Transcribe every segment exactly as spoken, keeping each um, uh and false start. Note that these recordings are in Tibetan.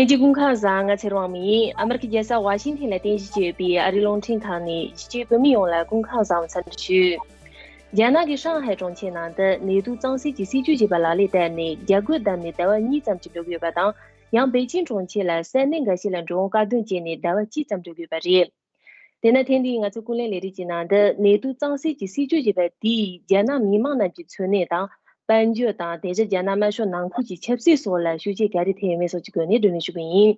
ལྷན་རྒྱས་སྐུ་ཁམས་བཟང་། ང་ཚེ་རིང་དབང་མོ་ཡིན། ཨ་མི་རི་ཀའི་རྒྱལ་ས་ཝ་ཤིང་ཐན་ལ་རྟེན་གཞི་བྱས་ཡོད་པའི་ཨ་རིའི་རླུང་འཕྲིན་ཁང་ནས་གཞིས་བྱེས་བོད་མི་ཡོངས་ལ་སྐུ་ཁམས་བཟང་འཚམས་འདྲི་ཞུ། རྒྱ་ནག་གི་ཧྲང་ཧའེ་གྲོང་ཁྱེར་ནང་དུ་ནེ་ཏུ་གཙང་སེལ་གྱི་སྲིད་ཇུས་ཅེས་པ་ལག་ལེན་བསྟར་ནས་རྒྱ་སྒོ་བསྡམས་ནས་ཟླ་བ་གཉིས་ཙམ་ཅིག་འགྲོ་གི་ཡོད་པ་དང་། ཡང་པེ་ཅིང་གྲོང་ཁྱེར་ལ་ས་གནས་འགའ་ཤས་ལ་འགྲོ་འོང་བཀག་སྡོམ་བྱས་ནས་ཟླ་བ་གཅིག་ཙམ་འགྲོ་གི་ཡོད་པ་རེད། དེས་ན་ཐེངས་འདིའི་ང་ཚོའི་ཀུན་གླེང་ལས་རིམ་གྱི་ནང་དུ་ནེ་ཏུ་གཙང་སེལ་གྱི་སྲིད་ཇུས་ཞེས་པ་དེས་རྒྱ་ནག་མི་མང་རྣམས་ཀྱི་འཚོ་གནས་དང་། དཔལ་འབྱོར་དང་། དེ་བཞིན་རྒྱ་ནག་དམར་ཤོག་ནང་ཁུལ་གྱི་ཆབ་སྲིད་སོགས་ལ་ཤུགས་རྐྱེན་ག་རེ་ཐེབས་ཡོད་མེད་སོགས་ཀྱི་སྒོ་ནས་བགྲོ་གླེང་ཞུ་གི་ཡིན།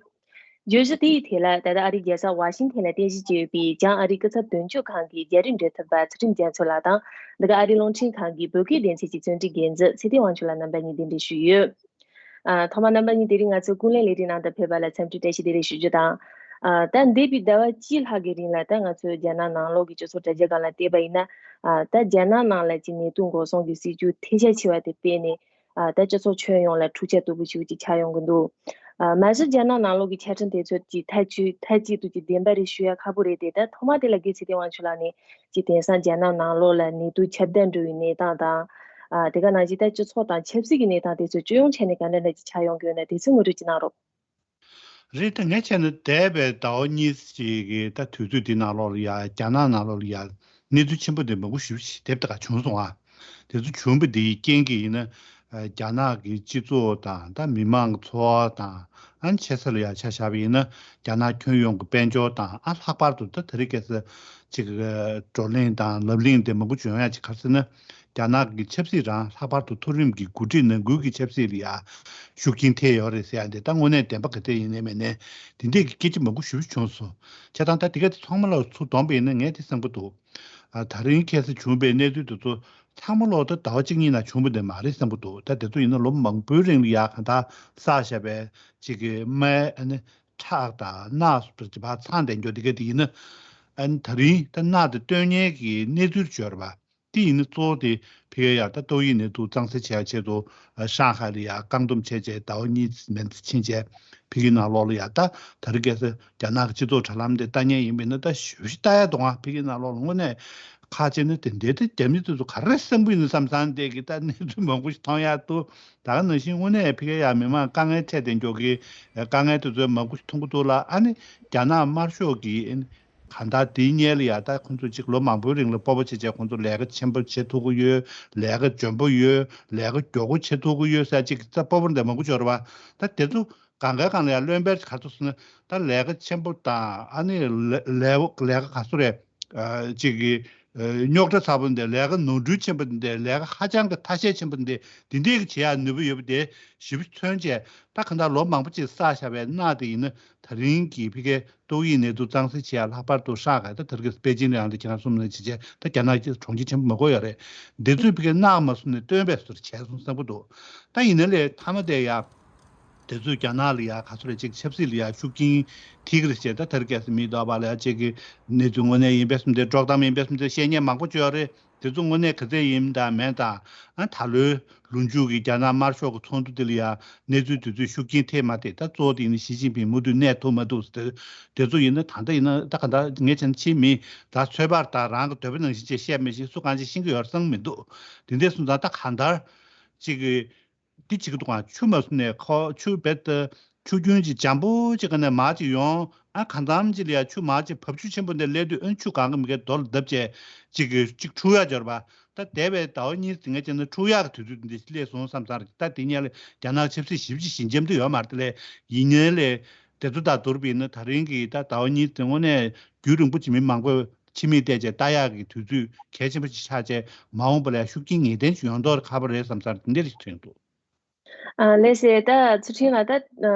བརྗོད་གཞི་དེའི་ཐད་ལ། ད་ལྟ་ཨ་རིའི་རྒྱལ་ས་ཝ་ཤིང་ཐན་ལ་རྟེན་གཞི་བྱས་ཡོད་པའི་བྱང་ཨ་རིའི་སྐུ་ཚབ་དོན་གཅོད་ཁང་གི་རྒྱ་རིགས་འབྲེལ་མཐུད་པ་ཚུལ་ཁྲིམས་རྒྱ་མཚོ་ལགས་དང་། འདི་ག་ཨ་རིའི་རླུང་འཕྲིན་ཁང་གི་བོད་སྐད་སྡེ་ཚན་གྱི་བརྩོན་འགྲུས་འགན་འཛིན་ཚེ་བརྟན་དབང་ཕྱུག་ལགས་རྣམ་པ་གཉིས་གདན་འདྲེན་ཞུས་ཡོད། ཨ། ཐོག་མར་རྣམ་པ་གཉིས་དེ་རིང་ང་ཚོའི་ཀུན་གླེང་ལས་རིམ་ནང་དུ་ཕེབས་པ་ལ་འཚམས་འདྲི་བཀྲ་ཤིས་བདེ་ལེགས་ཞུ་རྒྱུ་དང་། ཨ། ད་འདས་པའི་ཟླ་བ་གཅིག་ལྷག་གི་རིང་ལ་ད་ང་ཚོའི་རྒྱ་ནག་ནང་ལོགས་ཀྱི་སྤྱི་ཚོགས་དྲ་རྒྱ་སྒང་ལ་བལྟས་པ་ཡིན་ན། ཨ། ད་རྒྱ་ནག་ནང་ལ་ཅིག་ནེ་ཏུ་འགོག་སྲུང་གི་སྲིད་ཇུས་ཐལ་ཆ་ཆེ་བ་དེ་སྤེལ་ནས། ཨ། ད་སྤྱི་ཚོགས་ཁྱོན་ཡོངས་ལ་འཁྲུག་ཆ་དོད་པོ་ཞིག་ཅིག་ཆགས་ཡོང་གི་འདུག་ཨ། མ་གཞི་རྒྱ་ནག་ནང་ལོགས་ཀྱི་ཆ་འཕྲིན་དེ་ཚོ་ཅིག་མཐའ་གཅིག་མཐའ་གཅིག་ཏུ་ཅིག་བདེན་པ་རེད་ཞུ་ཡ་ཁག་པོ་རེད་དེ། ད་ཐོག་མ་དེ་ལ་དགེ་ཚེ་བརྟན་དབང་ཕྱུག་ལགས་ནས་ཅིག་དེང་སང་རྒྱ་ནག་ནང་ལོགས་ལ་ནེ་ཏུ་ཁྱབ་གདལ་འགྲོ་བའི་གནས་སྟངས་དང་། ཨ། དེ་ག་ནང་བཞིན་ད་སྤྱི་ཚོགས་དང་ཆབ་སྲིད་ཀྱི་གནས་སྟངས་དེ་ཚོ་སྤྱི་ཡོངས་ཆ་ནས་ག་འདྲ་འདྲ་ཅིག་ཆགས་ཡོང་གི་ཡོད་ན། དེ་ཚོའི་ངོ་སྤྲོད་ཅིག་གནང་རོགས། རེད། ད་ངས་བྱས་ན་འདས་པའི་ཟླ་བ་གཉིས་ཤིག་གི་ད་དུས་ཚོད་འདི་ནང་ལོགས་ལ་ཡ། རྒྱ་ནག་ནང་ལོགས་ལ་ཡ་གནས་ཚུལ་ཆེན་པོ་འདི་མང་པོ་ཞེ་པོ་ཅིག་དེབ་ད་ག་བྱུང་སོང་ཨ། དེ་ཚོ་བྱུང་བ་འདིའི་རྐྱེན་གྱིས་ཡིན་ན། ཨ། རྒྱ་ནག་གི་སྤྱི་ཚོགས་དང་ད་མི་མང་གི་འཚོ་བ་དང་། ཨ་ནི་ཆེ་ས་ལ་ཡ་ཆ་བཞག་པ་ཡིན་ན། རྒྱ་ནག་ཁྱོན་ཡོངས་ཀྱི་དཔལ་འབྱོར་དང་། ཨ། ལྷག་པར་དུ་ད་དེ་རིང་ཁ་སང་ཅིག་བགྲོ་གླེང་དང་ལབ་གླེང་དེ་མང་པོ་བྱུང་ཡ་ཅིག་ག་རེ་ཟེར་ན། རྒྱ་ནག་གི་ཆབ་སྲིད་རང་། ལྷག་པར་དུ་མཐོ་རིམ་གྱི་འགོ་ཁྲིད་ནང་ཁུལ་གྱི་ཆབ་སྲིད་ལ་ཡ་ཤུགས་རྐྱེན་ཐེབས་ཡོད་རེད་ཟེར་ཡ་འདི་ད་དངོས་གནས་བདེན་པ་ག་ཚད་ཡིན་ནའི་མིན་ནའི་དེ་འདྲས་ཀྱི་སྐད་ཆ་མང་པོ་ཞེ་པོ་བྱུང་སོང་། བྱས་ཙང་ད་དེ་ག་དེ་ཚང་མ་ལ་ཚུར་བསྡོམས་པ་ཡིན་ན་ངས་དེ་བསམ་གྱི་འདུག་ཨ། ད་རིང་ཁ་སང་བྱུང་བའི་གནས་ཚུལ་དེ་ཚོ་ཚང་མ་ལོག་ད་ཟླ་བ་གཅིག་གཉིས་ནང་བྱུང་བ་དེ་མ་རེད་བསམ་གྱི་འདུག་ད་དེ་ཚོ་ཡིན་ན་ལོ་མང་པོའི་རིང་ལ་ཡ་གང་ལྟར་བསགས་བཞག་པའི་ཅིག་གི་དམག་ཨ་ནི་ཁྲག་དང་རྣག་སོགས་ཀྱི་བར་ཚང་བསྡད་འགྱོ། དེ་ག་དེ་ཡིན་ན་ཨ་ནི་ད་རིང་ད་རྣག་དེ་སྟོན་མཁན་གྱི་གནས་ཚུལ་བྱོས་ར་བ། དེ་ཡིན་ན་གཙོ་བོ་དེ་ཕ་གིར་ཡ་ད་ཏོག་དབྱིབས་ནད་དུག་གཙང་སེལ་བྱེད་ཡ་ཆེད་དུ་ཧྲང་ཧའེ་ལ་ཡ་བཀག་སྡོམ་བྱས་བྱས་ཟླ་བ་གཉིས་མན་ཙམ་ཕྱིན་བྱས། ཕ་གིའི་ནང་ལོགས་ལ་ཡ་ད་ད་རེས་ཁ་སང་རྒྱ་ནག་གི་སྤྱི་ཚོགས་དྲ་ལམ་དེ་ལྟ་མཁན་ཡིན་པ་ཡིན་ན་ད་ཞེ་པོ་ཅིག་ལྟ་ཡ་འདུག་ཨ། ཕ་གིའི་ནང་ལོགས་ལ་དངོས་གནས་ཁ་ཕྱེ་ན་དེ་འདྲའི་ད་རྒྱ་མི་དེ་ཚོ་ག་རེ་བསམ་གྱི་ཡོད་ན་བསམ་བསམ་བསྡད་ཀྱི་ད་གནས་ཚུལ་མང་པོ་ཞིག་མཐོང་ཡ་འདུག་ད་ག་ནང་བཞིན་དངོས་གནས་ཕ་གིར་ཡ་མི་མང་དཀའ་ངལ་འཕྲད་བསྡད་འགྱོ་གི། དཀའ་ངལ་དེ་ཚོ་མང་པོ་ཞིག་མཐོང་གི་འདུག་ལ། ཨ་ནི་རྒྱ་ནག་དམར་ཤོག་གིས་གང་ལྟར་དེའི་སྔོན་ལ་ཡ་ད་ཁོང་ཚོ་ཅིག་ལོ་མང་པོའི་རིང་ལ་སྤོབས་པ་བྱས་བྱས་ཁོང་ཚོ་ལས་ཀ་ཆེན་པོ་བྱེད་ཐུབ་ཀྱི་ཡོད། ལས་ཀ་འཇོན་པོ་ཡོད། ལས་ཀ་མགྱོགས་པོ་བྱེད་ཐུབ་ཀྱི་ཡོད་ཟེར་ཅིག་ད་སྤོབས་པ་འདྲ་མང་པོ་འབྱོར་བ། ད་དེ་ཚོ་གང་ག་གང་ལ་ཡ་རློམ་པའི་ག་ཚོད་ཟེར་ན། ད་ལས་ཀ་ཆེན་པོ་དང་། ཨ་ནི་ལས་ལས་ལས་ཀ་ག་ཚོད་རེད། ཨ། ཅིག་གི་ཨ། རྙོག་དྲ་ཚ་པོ་འདི། ལས་ཀ་ནོར་འཁྲུལ་ཆེན་པོ་འདི། ལས་ཀ་ཧ་ཅང་གི་ཐ་ཤལ་ཆེན་པོ་འདི། འདི་འདྲས་ཀྱི་བྱེད་ཡ་ནུས་པ་ཡོད་པ་དེ་ཞེ་པོ་མཚོན་བྱས། ད་གང་ལྟར་ལོ་མང་པོ་ཅིག་བསགས་བཞག་པའི་རྣག་དེ་ཡིན་ན་ད་རིང་གི་ཕ་གིའི་ཏོག་དབྱིབས་ནད་དུག་གཙང་སེལ་བྱེད་ཡ། ལྷག་པར་དུ་ཧྲང་ཧའེ། ད་དེ་རིང་པེ་ཅིང་ལ་ཡང་དེ་ཁྱེད་རང་གསུངས་ནང་བཞིན་བྱས་ད་རྒྱ་ནག་གི་གྲོང་ཁྱེར་ཆེན་པོ་མང་པོ་ཡོད་རེད། འདི་ཚོས་ཕ་གིར་རྣག་མ་བཟོས་ནས་སྟོན་པའི་བཟོ་འདྲ་བྱས་སོང་བསམ་གྱི་འདུག་ད་ཡིན་ན་ལས་མཐའ་མ་དེ་ཡ། དེ་ཚོས་རྒྱ་ནག་ལ་ཡ་ག་ཚོད་རེད་ཅིག་ཆབ་སྲིད་ལ་ཡ་ཤུགས་རྐྱེན་ཐེབས་ཀྱི་རེད་ཅེས། ད་དེ་རིང་ཁ་སང་མི་དོགས་པ་ལ་ཡ་ཅིག་གི་གནས་ཚུལ་དངོས་གནས་ཡིན་པས་སམ་དེ། དཀྲོག་གཏམ་ཡིན་པས་སམ་དེ་བཤད་མཁན་མང་པོ་ཅིག་ཡོད་རེད། དེ་ཚོ་དངོས་གནས་ག་ཚད་ཡིན་དང་མིན་དང་། ཨ། ད་ལོའི་ལོ་མཇུག་གི་རྒྱ་ནག་དམར་ཤོག་གི་ཚོགས་འདུ་དེ་ལ་ཡ་གནས་ཚུལ་དེ་ཚོས་ཤུགས་རྐྱེན་ཐེབས་མ་ཐེབས། ད་གཙོ་བོ་དེ་ཡིན་ན་ཞི་ཅིན་ཕིང་མུ་མཐུད་གནས་ཐུབ་མ་ཐུབ་དེ། དེ་ཚོ་ཡིན་ན་ད་ལྟ་ཡིན་ན་ད་ག་འདྲ་ངས་བྱས་ན་ཕྱི་མི་ད་ཚོད་དཔག་དང་རང་གི་འདོད་པ་ནང་བཞིན་ཅིག་བཤད་མི་ཤེས། སུ་གང་ཅིག་ཤེས་ཀྱི་ཡོད་རེད་བསམ་གྱི་མི་འདུག་དེ་འདྲ་སོང་ཙང་ད་གང་ལྟར་ཅིག་གི་འདི་བྱེད་ཀྱི་འདུག་ག་ཆུ་མ་བཟོས་ནས་ཁོ་ཆུ་རྦད་དེ་ཆུ་རྒྱུན་གྱི་འཇམ་པོ་ཅིག་ག་ནས་མར་ཅིག་ཡོང་། ཨ། གང་འཚམ་ཅིག་ལ་ཡ་ཆུ་མར་ཅིག་བབས་ཆུ་ཆེན་པོ་འདི་སླེབས་དུས། ཨ། ཆུ་གང་གི་མི་གའི་རྡོ་ལ་བརྡབས་བྱས་ཅིག་གི་ཅིག་འཁྲུག་ཡ་འབྱོར་བ། ད་འདས་པའི་ཟླ་བ་གཉིས་ཙམ་ངས་བྱས་ན་འཁྲུག་ཡག་གི་དུས་ཚོད་འདི་སླེབས་སོང་བསམ་ཚར། ད་དེ་སྔོན་ལ་རྒྱ་ནག་ཆབ་སྲིད་ཞེ་པོ་ཅིག་ཞི་འཇམ་དུ་ཡོད་མ་རེད་དེ་ལས། ཡིན་ནའི་ལས་དེ་ཚོ་དང་བསྡུར་བ་ཡིན་ན་ད་རིང་གི་ད་ཟླ་བ་གཉིས་ཙམ་དངོས་གནས་རྒྱུན་རིང་པོ་ཅིག་མི་མང་པོས་ཕྱི་མིག་བལྟས་བྱས་ལྟ་ཡག་གི་དུས་ཚོད་གལ་ཆེན་པོ་ཅིག་ཆགས་བྱས། མ་འོངས་པ་ལ་ཤུགས་རྐྱེན་ངེས་གཏན་ཅིག་ཡོང་མདོག་ཁ་པོ་རེད་བསམ་ཚར། དེ་འདྲ་ཞིག་ཐོན་འདུག་ཨ། ལགས་སེ། ད་ཚུལ་ཁྲིམས་ལགས། ད་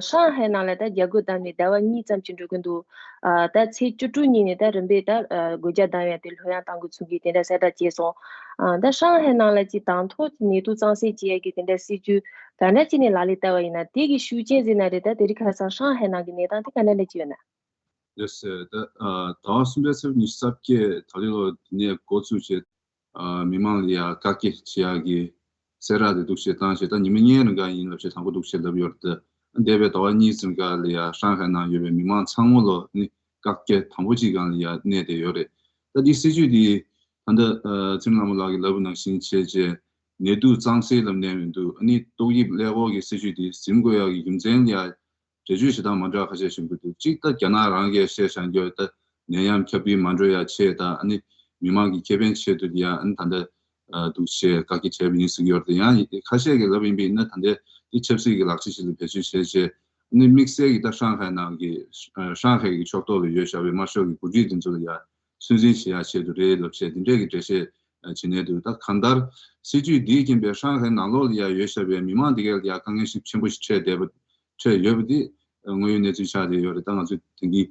ཧྲང་ཧའེ་ནང་ལ་ད་རྒྱ་སྒོ་བསྡམས་ནས་ཟླ་བ་གཉིས་ཙམ་ཅིག་འགྲོ་གི་འདུག་ཨ། ད་ཚེས་བཅུ་དྲུག་ཉིན་ནས་ད་རིམ་པས་ད་ཨ་སྒོ་རྒྱ་བསྡམ་ཡ་དེ་ལྷོད་ཡངས་གཏོང་དགོས་ཚུལ་གྱི་དེ་འདྲ་གསལ་བསྒྲགས་བྱས་སོང་། ཨ། ད་ཧྲང་ཧའེ་ནང་ལ་ཅིག་དང་ཐོག་ཅིག་ནད་དུག་གཙང་སེལ་བྱེད་ཡ་གི་དེ་འདྲ་སྲིད་ཇུས་ག་འདྲ་ཅིག་ནས་ལག་ལེན་བསྟར་བ་ཡིན་ན། དེ་གི་ཤུགས་རྐྱེན་ཟེར་ན་རེད། ད་དེ་རིང་ཁ་སང་ཧྲང་ཧའེ་ནང་གི་གནས་སྟངས་དེ་ག་འདྲ་འདྲ་ཅིག་ཡོད་ན། ལགས་སེ། ད་ཨ་ཟླ་བ་གསུམ་པའི་ཚེས་ཉི་ཤུ་རྩ་བརྒྱད་ད་ལོ་འདི་ནས་འགོ་བཙུགས་བྱས། ཨ། མི་མང་ལ་ཡ་བཀག་སྐྱིལ་བྱེད་ཡག་གི་གསལ་བསྒྲགས་དེ་འདུག་སེ་བཏང་བྱས། ད་ཉི་མ་ལྔའི་རིང་ག་ཡིན་ལབ་བྱས་དང་པོ་འདུག་སེ་ལབ་ཡོད་རེད། ད་འདས་པའི་ཟླ་བ་གཉིས་ཙམ་ག་ལ་ཡ་ཧྲང་ཧའེ་ནང་ཡོད་པའི་མི་མང་ཚང་མ་ལོ་ནི་བཀག་སྐྱིལ་དང་པོ་གཅིག་སྒང་ལ་ཡ་གནས་བསྡད་ཡོད་རེད། ད་འདི་སྲིད་ཇུས་འདི་ད་ལྟ་ཨ་ཚུལ་ཁྲིམས་ལྷ་མོ་ལགས་ཀྱིས་ལབ་པ་ནང་བཞིན་བྱས་བྱས་ནད་དུག་གཙང་སེལ་ལབ་ནས་མི་འདུག་ཨ་ནི་ཏོག་དབྱིབས་ཀླད་ཀོར་གྱི་སྲིད་ཇུས་འདི་ཟིན་དགོས་ཡག་གི་རྒྱུ་མཚན་ལ་ཡ། འགྲེལ་བརྗོད་བྱེད་སྟངས་མ་འདྲ་ཁ་ཤས་བྱུང་གི་འདུག་གཅིག་ད་རྒྱ་ནག་རང་གིས་བཤད་བཞག་རྒྱུ་ད་ནད་ཡམས་ཁྱབ་སྤེལ་མ་འགྲོ་ཡ་ཆེད་དང་ཨ་ནི་མི་མང་གི་ཁེ་ཕན་ཆེད་དུ་ཡ་ཨ་ནི་ད་ལྟ་འདུག་ཆེད་བཀག་སྐྱིལ་བྱས་པ་ཡིན་ཟེར་གྱི་ཡོད་རེད། ཡང་ཁ་ཤས་ཀྱིས་ལབ་ཡིན་པ་ཡིན་ན་ད་ལྟའི་འདི་ཆབ་སྲིད་ཀྱི་ལག་ཆ་ཞིག་ལ་བེད་སྤྱོད་བྱས་བྱས་ཨ་ནི་དམིགས་བསལ་གྱི་ད་ཧྲང་ཧའེ་ནང་གི་ཧྲང་ཧའེ་གི་ཕྱོགས་གཏོགས་ལ་ཡོད་བཞག་པའི་དམར་ཤོག་གི་འགོ་ཁྲིད་དེ་ཚོ་ལ་ཡ་ཚོད་འཛིན་བྱེད་ཡ་ཆེད་དུ་རེད་ལབ་བྱས་འདི་འདྲས་ཀྱི་འགྲེལ་བཤད་བྱེད་གནས་འདུག་ད་གང་ལྟར་སྲིད་ཇུས་འདིའི་རྐྱེན་པས་ཧྲང་ཧའེ་ནང་ལོགས་ལ་ཡ་ཡོད་བཞག་པའི་མི་མང་འདི་གས་ལ་ཡ་དཀའ་ངལ་ཞིག་ཆེན་པོ་ཞིག་འཕྲད་བསྡད་པ་འཕྲད་ཡོད་པ་འདི་དངོས་ཡོད་གནས་ཚུལ་ཆགས་བསྡད་ཡོད་རེད། ད་ང་ཚོས་དེང་གི་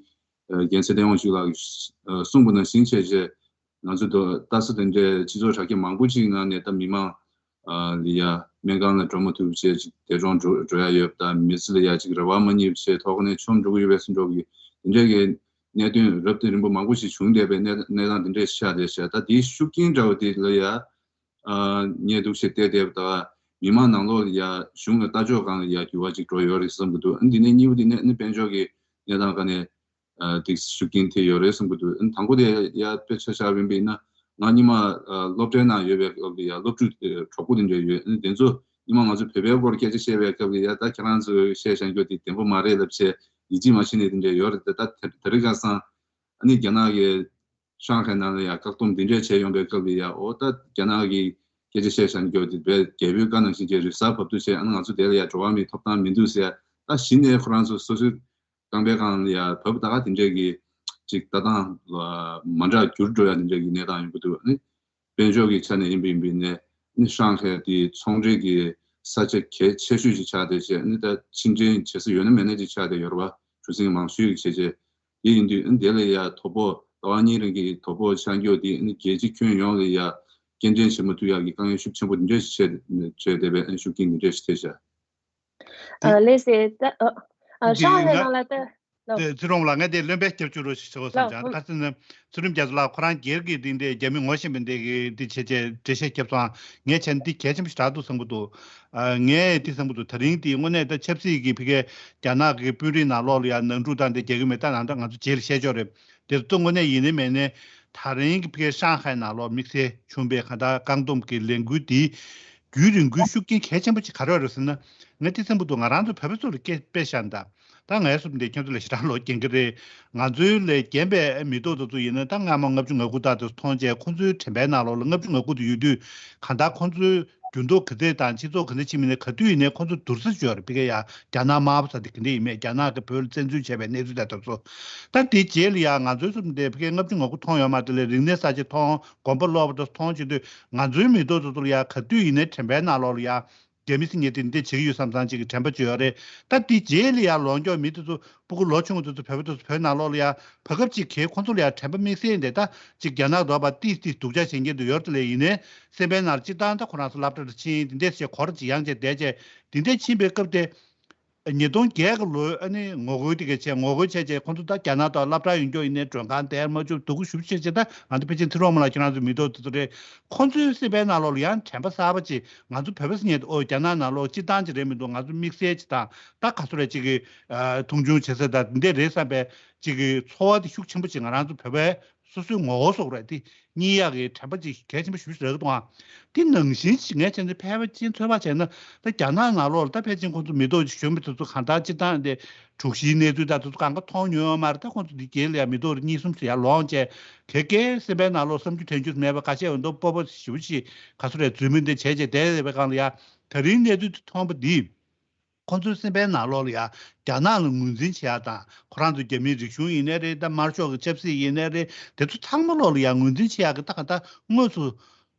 རྒྱལ་སྲས་བསྟན་དབང་ཕྱུག་ལགས་ཀྱིས་གསུངས་པ་ནང་བཞིན་བྱས་བྱས་ང་ཚོ་ད་ལྟ་ས་དེ་འདྲའི་སྤྱི་ཚོགས་དྲ་རྒྱ་མང་པོ་ཅིག་ནང་ནས་ད་མི་མང་ལ་ཡ་སྨན་ཁང་ལ་འགྲོ་མ་ཐུབ་བྱས་ཅིག་འདས་གྲོངས་འགྲོ་འགྲོ་ཡ་ཡོད་པ་དང་མི་ཚེ་ལ་ཡ་ཅིག་རེ་བ་མ་རྙེད་བྱས་ཐོག་ནས་མཆོང་འགྲོ་གི་ཡོད་པའི་བཟོ་འདྲ་གི་དེ་འདྲའི་གི་གནད་དོན་རབ་དང་རིམ་པ་མང་པོ་ཞིག་བྱུང་བསྡད་པའི་གནས་གནས་སྟངས་དེ་འདྲས་ཤར་བསྡད་ཤག་ད་དེའི་ཤུགས་རྐྱེན་འདྲ་བོ་དེ་ལ་ཡ་ཉེས་འདུག་ཞེས་བལྟས་བསྡད་པ་དང་མི་མང་ནང་ལོགས་ལ་ཡ་གཞུང་ལ་ལྟ་ཕྱོགས་སྒང་ལ་ཡ་འགྱུར་བ་ཅིག་འགྲོ་ཡོད་རེད་བསམ་གི་འདུག་ཨ་འདི་ནས་གཉིས་པ་དེ་ནས་ཨ་ནི་དཔལ་འབྱོར་གྱི་གནས་སྟངས་སྒང་ནས་ཨ་དེ་ཤུགས་རྐྱེན་ཐེབས་ཡོད་རེད་བསམ་གི་འདུག་ཨ་ནི་དང་པོ་དེ་ཡ་དཔེ་ཆ་བཞག་པ་ཡིན་ན་ང་སྔོན་མ་ཨ་སློབ་གྲྭའི་ནང་ཡོད་པའི་སྐབས་ལ་ཡ་སློབ་ཕྲུག་ཨ་གྲོགས་པོ་དེ་འདྲ་ཡོད། ཨ་ནི་དེ་ཚོ་སྔོན་མ་ང་ཚོ་བོད་པའི་སྐོར་སྐད་ཆ་བཤད་པའི་སྐབས་ལ་ཡ་ད་ཁྱེད་རང་ཚོས་བཤད་བཞག་རྒྱུ་དེ་བདེན་པ་མ་རེད་ལབ་བྱས་ཡིད་ཆེས་མ་བྱེད་ནས་དེ་འདྲ་ཡོད་རེད། ད་ད་དེ་རིང་ཁ་སང་ཨ་ནི་རྒྱ་ནག་གི་ཧྲང་ཧའེ་ནང་ལ་ཡ་བཀག་སྡོམ་འདི་འདྲས་བྱས་ཡོང་པའི་སྐབས་ལ་ཡ་ཨོ་ད་རྒྱ་ནག་གི་སྐད་ཆ་བཤད་བཞག་རྒྱུ་དེ་བས་རྒྱལ་པོའི་བཀའ་ནང་བཞིན་གྱི་རི་གཟར་བབས་ཏུ་བྱས་ཨ་ནི་ང་ཚོ་དེ་ལ་ཡ་འགྲོ་བ་མིའི་ཐོབ་ཐང་མི་འདུག་ཟེར་ད་གཞི་ནས་ཁོ་རང་ཚོ་སོ་སོའི་རྐང་པའི་སྒང་ལ་ཡ་བབས་ད་ག་དེ་འདྲས་ཀྱི་ཅིག་ལྟ་སྟངས་མ་འདྲ་འགྱུར་འགྲོ་ཡ་དེ་འདྲས་ཀྱི་གནས་སྟངས་ཡོང་གི་འདུག་ཨ་ནི་དཔལ་འབྱོར་གྱི་ཆ་ནས་ཡིན་པ་ཡིན་པ་ནས་ནི་ཧྲང་ཧའེ་དེ་ཚོང་འབྲེལ་གྱི་ས་ཆ་གལ་ཆེ་ཤོས་ཅིག་ཆགས་བསྡད་བྱས་ནི་ད་ཕྱི་འདྲེན་བྱེད་ས་ཡོད་ན་མེད་ན་ཅིག་ཆགས་བསྡད་ཡོད་རེད་བ། གྲུ་གཟིངས་མང་ཤོས་ཀྱི་བྱས་རྗེས་དེ་ཡིན་དུས་ཨ་ནི་དེ་ལ་ཡ་དོ་ཕོག་ཟླ་བ་གཉིས་རིང་གི་དོ་ཕོག་ཆགས་རྒྱུ་དེ་ཨ་ནི་རྒྱལ་སྤྱི་ཁྱོན་ཡོངས་ལ་ཡ་སྐྱེལ་འདྲེན་བྱེད་མ་ཐུབ་ཡག་གི་དཀའ་ངལ་ཤུགས་ཆེན་པོ་འདི་འདྲ་ཞིག་བྱས་བྱས་བསྡད་པའི་ཨ་ནི་ཤུགས་རྐྱེན་འདི་འདྲ་ཞིག་ཐེབས་བྱས། ཨ་ལགས་སེ། ད་ཨ་ཨ་འདི་ཧྲང་ཧའེ་ང་ནང་ལ་ད་ལོ། དེ་ཚེ་རིང་ལགས་ང་དེ་བློན་པོ་སྐྱབས་བཅོལ་རོགས་ཞིག་བྱེད་དགོས་བསམ་ལོ། བྱུང་། ད་ཁ་སང་ནི་ཚེ་རིང་རྒྱ་མཚོ་ལགས་ཁོ་རང་སྒེར་གྱི་འདི་འདྲའི་རྒྱ་མི་ངོ་ཤེས་པ་འདི་གི་འདི་བྱས་བྱས་འགྲེལ་བཤད་བརྒྱབ་སོང་། ངས་བྱས་ན་འདི་གལ་ཆེན་པོ་ཞིག་རག་འདུག་བསམ་གྱི་འདུག་ཨ་ངས་འདི་བསམ་གྱི་འདུག་ད་རིང་འདི་དངོས་གནས་ད་ཆབ་སྲིད་ཀྱི་ཕ་གིའི་རྒྱ་ནག་གི་དཔོན་རིགས་ནང་ལོགས་ལ་ཡང་ནང་འཁྲུག་དང་འདི་རྒྱག་གི་མེད། ད་ནང་ད་ང་ཚོ་རྗེས་ལ་བཤད་ཆོག་རེད། དེ་ཚོ་དངོས་གནས་ཡིན་ནའི་མིན་ནའི་ད་རིང་གི་ཕ་གིའི་ཧྲང་ཧའེ་ནང་ལོགས་དམིགས་བསལ་བྱུང་བའི་གང་ལྟར་བཀག་སྡོམ་གྱི་ལས་འགུལ་འདི་རྒྱུན་རིང་པོའི་ཤུགས་རྐྱེན་གལ་ཆེན་པོ་ཅིག་ག་རེ་ཡོད་རེད་ཟེར་ན། ངས་དེ་བསམ་གྱི་འདུག་ང་རང་ཚོ་བོད་པ་ཚོ་ལ་སྐད་དཔེ་བཤད་ན་ད། ད་ངའི་བསམ་དེ་ཁྱེད་ཚོ་ལས་ཞེ་དྲག་ལོག་རྒྱག་གི་རེད། ང་ཚོའི་ལས་རྒན་པའི་མི་ཐོག་དེ་ཚོ་ཡིན་ན་ད་སྔ་མ་ལྔ་བཅུ་ང་དགུ་དག་དེ་མཐོང་བྱས་ཁོང་ཚོའི་དྲན་པའི་ནང་ལོགས་ལ་ལྔ་བཅུ་ང་དགུ་དེ་ཡོད་དུས་གང་ལྟར་ཁོང་ཚོའི་འགྱུར་ལྡོག་ག་འདྲ་དང་སྤྱི་ཚོགས་ག་འདྲ་ཕྱིན་མིན་ནས་ག་དུས་ཡིན་ནའི་ཁོང་ཚོ་བསྡུར་ས་ཅིག་ཡོད་རེད། ཕ་གི་ཡ་རྒྱ་ནག་དམར་པོ་ཟེར་དེ་ག་འདྲ་ཡིན་མེད། རྒྱ་ནག་གིས་བོད་ལ་བཙན་འཛུལ་བྱས་པའི་གནས་ཚུལ་དེ་ཚོ། ད་དེའི་རྗེས་ལ་ཡ་ང་ཚོའི་བསམ་དེ་ཕ་གི་ལྔ་བཅུ་ང་དགུ་མཐོང་ཡོད་མ་རེད། དེ་ལས་རིག་གནས་གསར་བརྗེ་མཐོང་། དགོན་པ་སློབ་པ་དེ་མཐོང་བྱེད་དུས་ང་ཚོའི་མི་ཐོག་དེ་ཚོ་ལ་ཡ་ག་དུས་ཡིན་ནའི་དྲན་པའི་ནང་ལོགས་ལ་ཡ་རྒྱ་མི་སེམས་ཉིད་དེ་འདི་བྱེད་ཀྱི་ཡོད་བསམ་བསམ་ཅིག་གི་དྲན་པ་ཅིག་ཡོད་རེད། ད་དེའི་རྗེས་ལ་ཡ་ལོག་མགྱོགས་མི་དེ་ཚོ་སྤུ་གུ་ལོ་ཆུང་དེ་ཚོ་བོད་པ་དེ་ཚོ་བོད་ནང་ལོགས་ལ་ཡ་བར་སྐབས་ཅིག་གི་ཁོང་ཚོ་ལ་ཡ་དྲན་པ་དམིགས་བསལ་འདི་ད་ཅིག་རྒྱ་ནག་འདྲ་པོ་ཏིས་ཏིས་སྡུག་ཅག་བྱེད་མཁན་དེ་ཡོད་རེད། དེ་ལས་ཡིན་ནའི་སེམས་པའི་ནང་སྤྱིར་བཏང་ད་ཁོ་རང་ཚོ་སློབ་གྲྭ་ལ་ཕྱིན། དེ་འདྲས་བྱས་གོ་ར་ཅིག་ཡང་བྱས་བསྡད་བྱས་དེ་འདྲས་ཕྱིན་པའི་སྐབས་དེ། ཉིས་སྟོང་བརྒྱད་ཀྱི་ལོའི་ཨ་ནི་ངོ་རྒོལ་དེ་ག་བྱས་ངོ་རྒོལ་བྱས་བྱས་ཁོང་ཚོ་ད་རྒྱ་ནག་དང་སློབ་གྲྭ་ཡོང་རྒྱུ་ཡིན་ནའི་མགྲོན་ཁང་དེར་མ་བཅུག་སྡུག་གུ་ཞུ་བྱས་བྱས། ད་ང་ཚོ་ཕལ་ཆེར་ཚེ་རོགས་མ་ལ་ཁྱེད་རང་ཚོ་མི་ཐོག་དེ་ཚོ་རེད། ཁོང་ཚོའི་སེམས་པའི་ནང་ལོགས་ལ་ཡང་དྲན་པ་གསར་པ་ཅིག་ང་ཚོ་བོད་པ་ཟེར་མཁན་དེ་ཨོ་རྒྱ་ནག་ནང་ལོགས་སྤྱིར་བཏང་ཅིག་རེད་མི་འདུག་ང་ཚོ་དམིགས་བསལ་ཅིག་དང་ད་ག་ཚོད་རེད་ཅིག་གི་མཐོང་ཆུང་བྱེད་ས་དང་འདི་འདྲས་རེད་བསམ་པའི་ཅིག་གི་ཚོར་བ་དེ་ཤུགས་ཆེན་པོ་ཅིག་ང་རང་ཚོ་བོད་པའི་སོ་སོའི་ངོ་བོ་སོགས་རེད་དེ། རྙེད་ཡག་གི་དྲན་པ་ཅིག་གལ་ཆེན་པོ་ཞེ་པོ་ཞིག་རག་གི་འདུག་ཨང་། དེ་ནང་བཞིན་ཅིག་ངས་བྱས་ན་ཕལ་པ་ཅིག་ཚོད་དཔག་བྱས་ན་ད་རྒྱ་ནག་ནང་ལོགས་ལ་ད་ཕལ་ཆེར་ཁོང་ཚོ་མི་ཐོག་ཅིག་གཞོན་པ་དེ་ཚོ་གང་ལྟར་སྤྱིར་བཏང་དེ་དྲུག་བཞིའི་གནས་ཚུལ་ད་དེ་ཚོ་གང་ག་མཐོང་མྱོང་ཡོད་མ་རེད། ད་ཁོང་ཚོ་འདི་རྗེས་ལ་ཡང་མི་ཐོག་གཉིས་གསུམ་ཙམ་ཡར་ལོངས་བྱས་གེ་གེ་སེམས་པའི་ནང་ལོགས་བསམ་རྒྱུ་དྲན་རྒྱུ་མེད་པ་ཁ་ཤས་འོ་འདུག་སྤོབས་པ་ཞེ་པོ་ཞིག་ག་ཚོད་རེད་རྫུན་མ་འདི་བྱས་བྱས་བསྡད་ཡོད་པའི་སྒང་ལ་ཡ་ད་རིང་གནས་ཚུལ་དེ་མཐོང་པ་འདིས། ཁོང་ཚོའི་སེམས་པའི་ནང་ལོགས་ལ་ཡ་རྒྱ་ནག་ལ་ངོས་འཛིན་བྱེད་ཡ་དང་ཁོ་རང་ཚོ་རྒྱ་མིའི་རིག་གཞུང་ཡིན་ནའི་རེད། ད་དམར་ཤོག་གི་ཆབ་སྲིད་ཡིན་ནའི་རེད། དེ་ཚོ་ཚང་མ་ལོགས་ལ་ཡ་ངོས་འཛིན་བྱེད་ཡ་གི་ད་ག་ད་དངོས་སུ་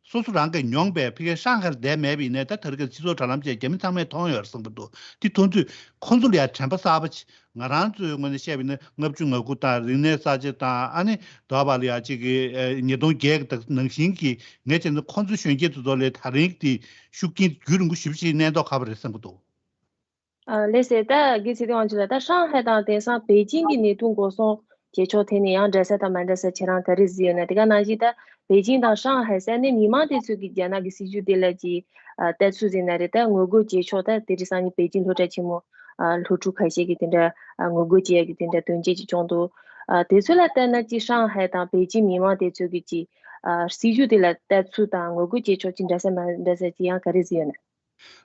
སོ་སོ་རང་གིས་མྱོང་པའི་ཕ་གིའི་ཧྲང་ཧའེ་ལ་བསྡད་མེད་པ་ཡིན་ནའི་ད་དེ་རིང་གི་སྤྱི་ཚོགས་དྲ་ལམ་བཅས་རྒྱ་མི་ཚང་མས་མཐོང་ཡོད་རེད་བསམ་གྱི་འདུག་དེ་མཐོང་དུས་ཁོང་ཚོ་ལ་ཡ་དྲན་པ་གསར་པ་ཅིག་ང་རང་ཚོའི་ངོས་ནས་བཤད་པ་ཡིན་ན་ལྔ་བཅུ་ང་དགུ་དང་རིག་གནས་གསར་བརྗེ་དང་ཨ་ནི་དོ་བ་ལ་ཡ་གཅིག་གི་ཉིས་སྟོང་བརྒྱད་ཀྱི་ནང་བཞིན་གྱི་ངས་བྱས་ན་ཁོང་ཚོའི་གཞོན་སྐྱེས་ཚོ་ཚོ་ལས་ད་རིང་གི་ཤུགས་རྐྱེན་རྒྱུན་རིང་པོ་ཞེ་པོ་ཞིག་གནས་མདོག་ཁ་པོ་རེད་བསམ་གྱི་འདུག་ཨ་ལགས་སེ། ད་དགེ་ཚེ་དེ་དབང་ཆོས་ལགས་ད་ཧྲང་ཧའེ་དང་དེང་སང་པེ་ཅིང་གི་ནད་དུག་འགོག་སྲུང་བྱེད་ཕྱོགས་ཐད་ནས་ཡང་འདྲ་ས་དང་མ་འདྲ་ས་ཁྱེད་རང་ག་རེ་གཟིགས་ཡོད་ན། དེ་ག་ནང་བཞིན་ད་པེ་ཅིང་དང་ཧྲང་ཧའེ་ས་གནས་མི་མང་དེ་ཚོས་ཀྱི་རྒྱ་ནག་གི་སྲིད་ཇུས་དེ་ལ་ཅིག་ལྟ་ཚུལ་ཟེར་ན་རེད། ད་ངོ་རྒོལ་བྱེད་ཕྱོགས་ད་དེ་རིང་སང་ཉིན་པེ་ཅིང་སློབ་གྲྭ་ཆེན་མོ་སློབ་ཕྲུག་ཁ་ཤས་ཀྱིས་དེ་འདྲ་ངོ་རྒོལ་བྱེད་ཡ་གི་དེ་འདྲ་དོན་རྐྱེན་ཅིག་བྱུང་འདུག་དེ་ཚོ་ལ་ལྟ་ན་ཅིག་ཧྲང་ཧའེ་དང་པེ་ཅིང་མི་མང་དེ་ཚོས་ཀྱི་ཅིག་སྲིད་ཇུས་དེ་ལ་ལྟ་ཚུལ་དང་ངོ་རྒོལ་བྱེད་ཕྱོགས་ཅིག་འདྲ་ས་མ་འདྲ་ས་ཅིག་ཡང་ག་རེ་གཟིགས་ཡོད་ན།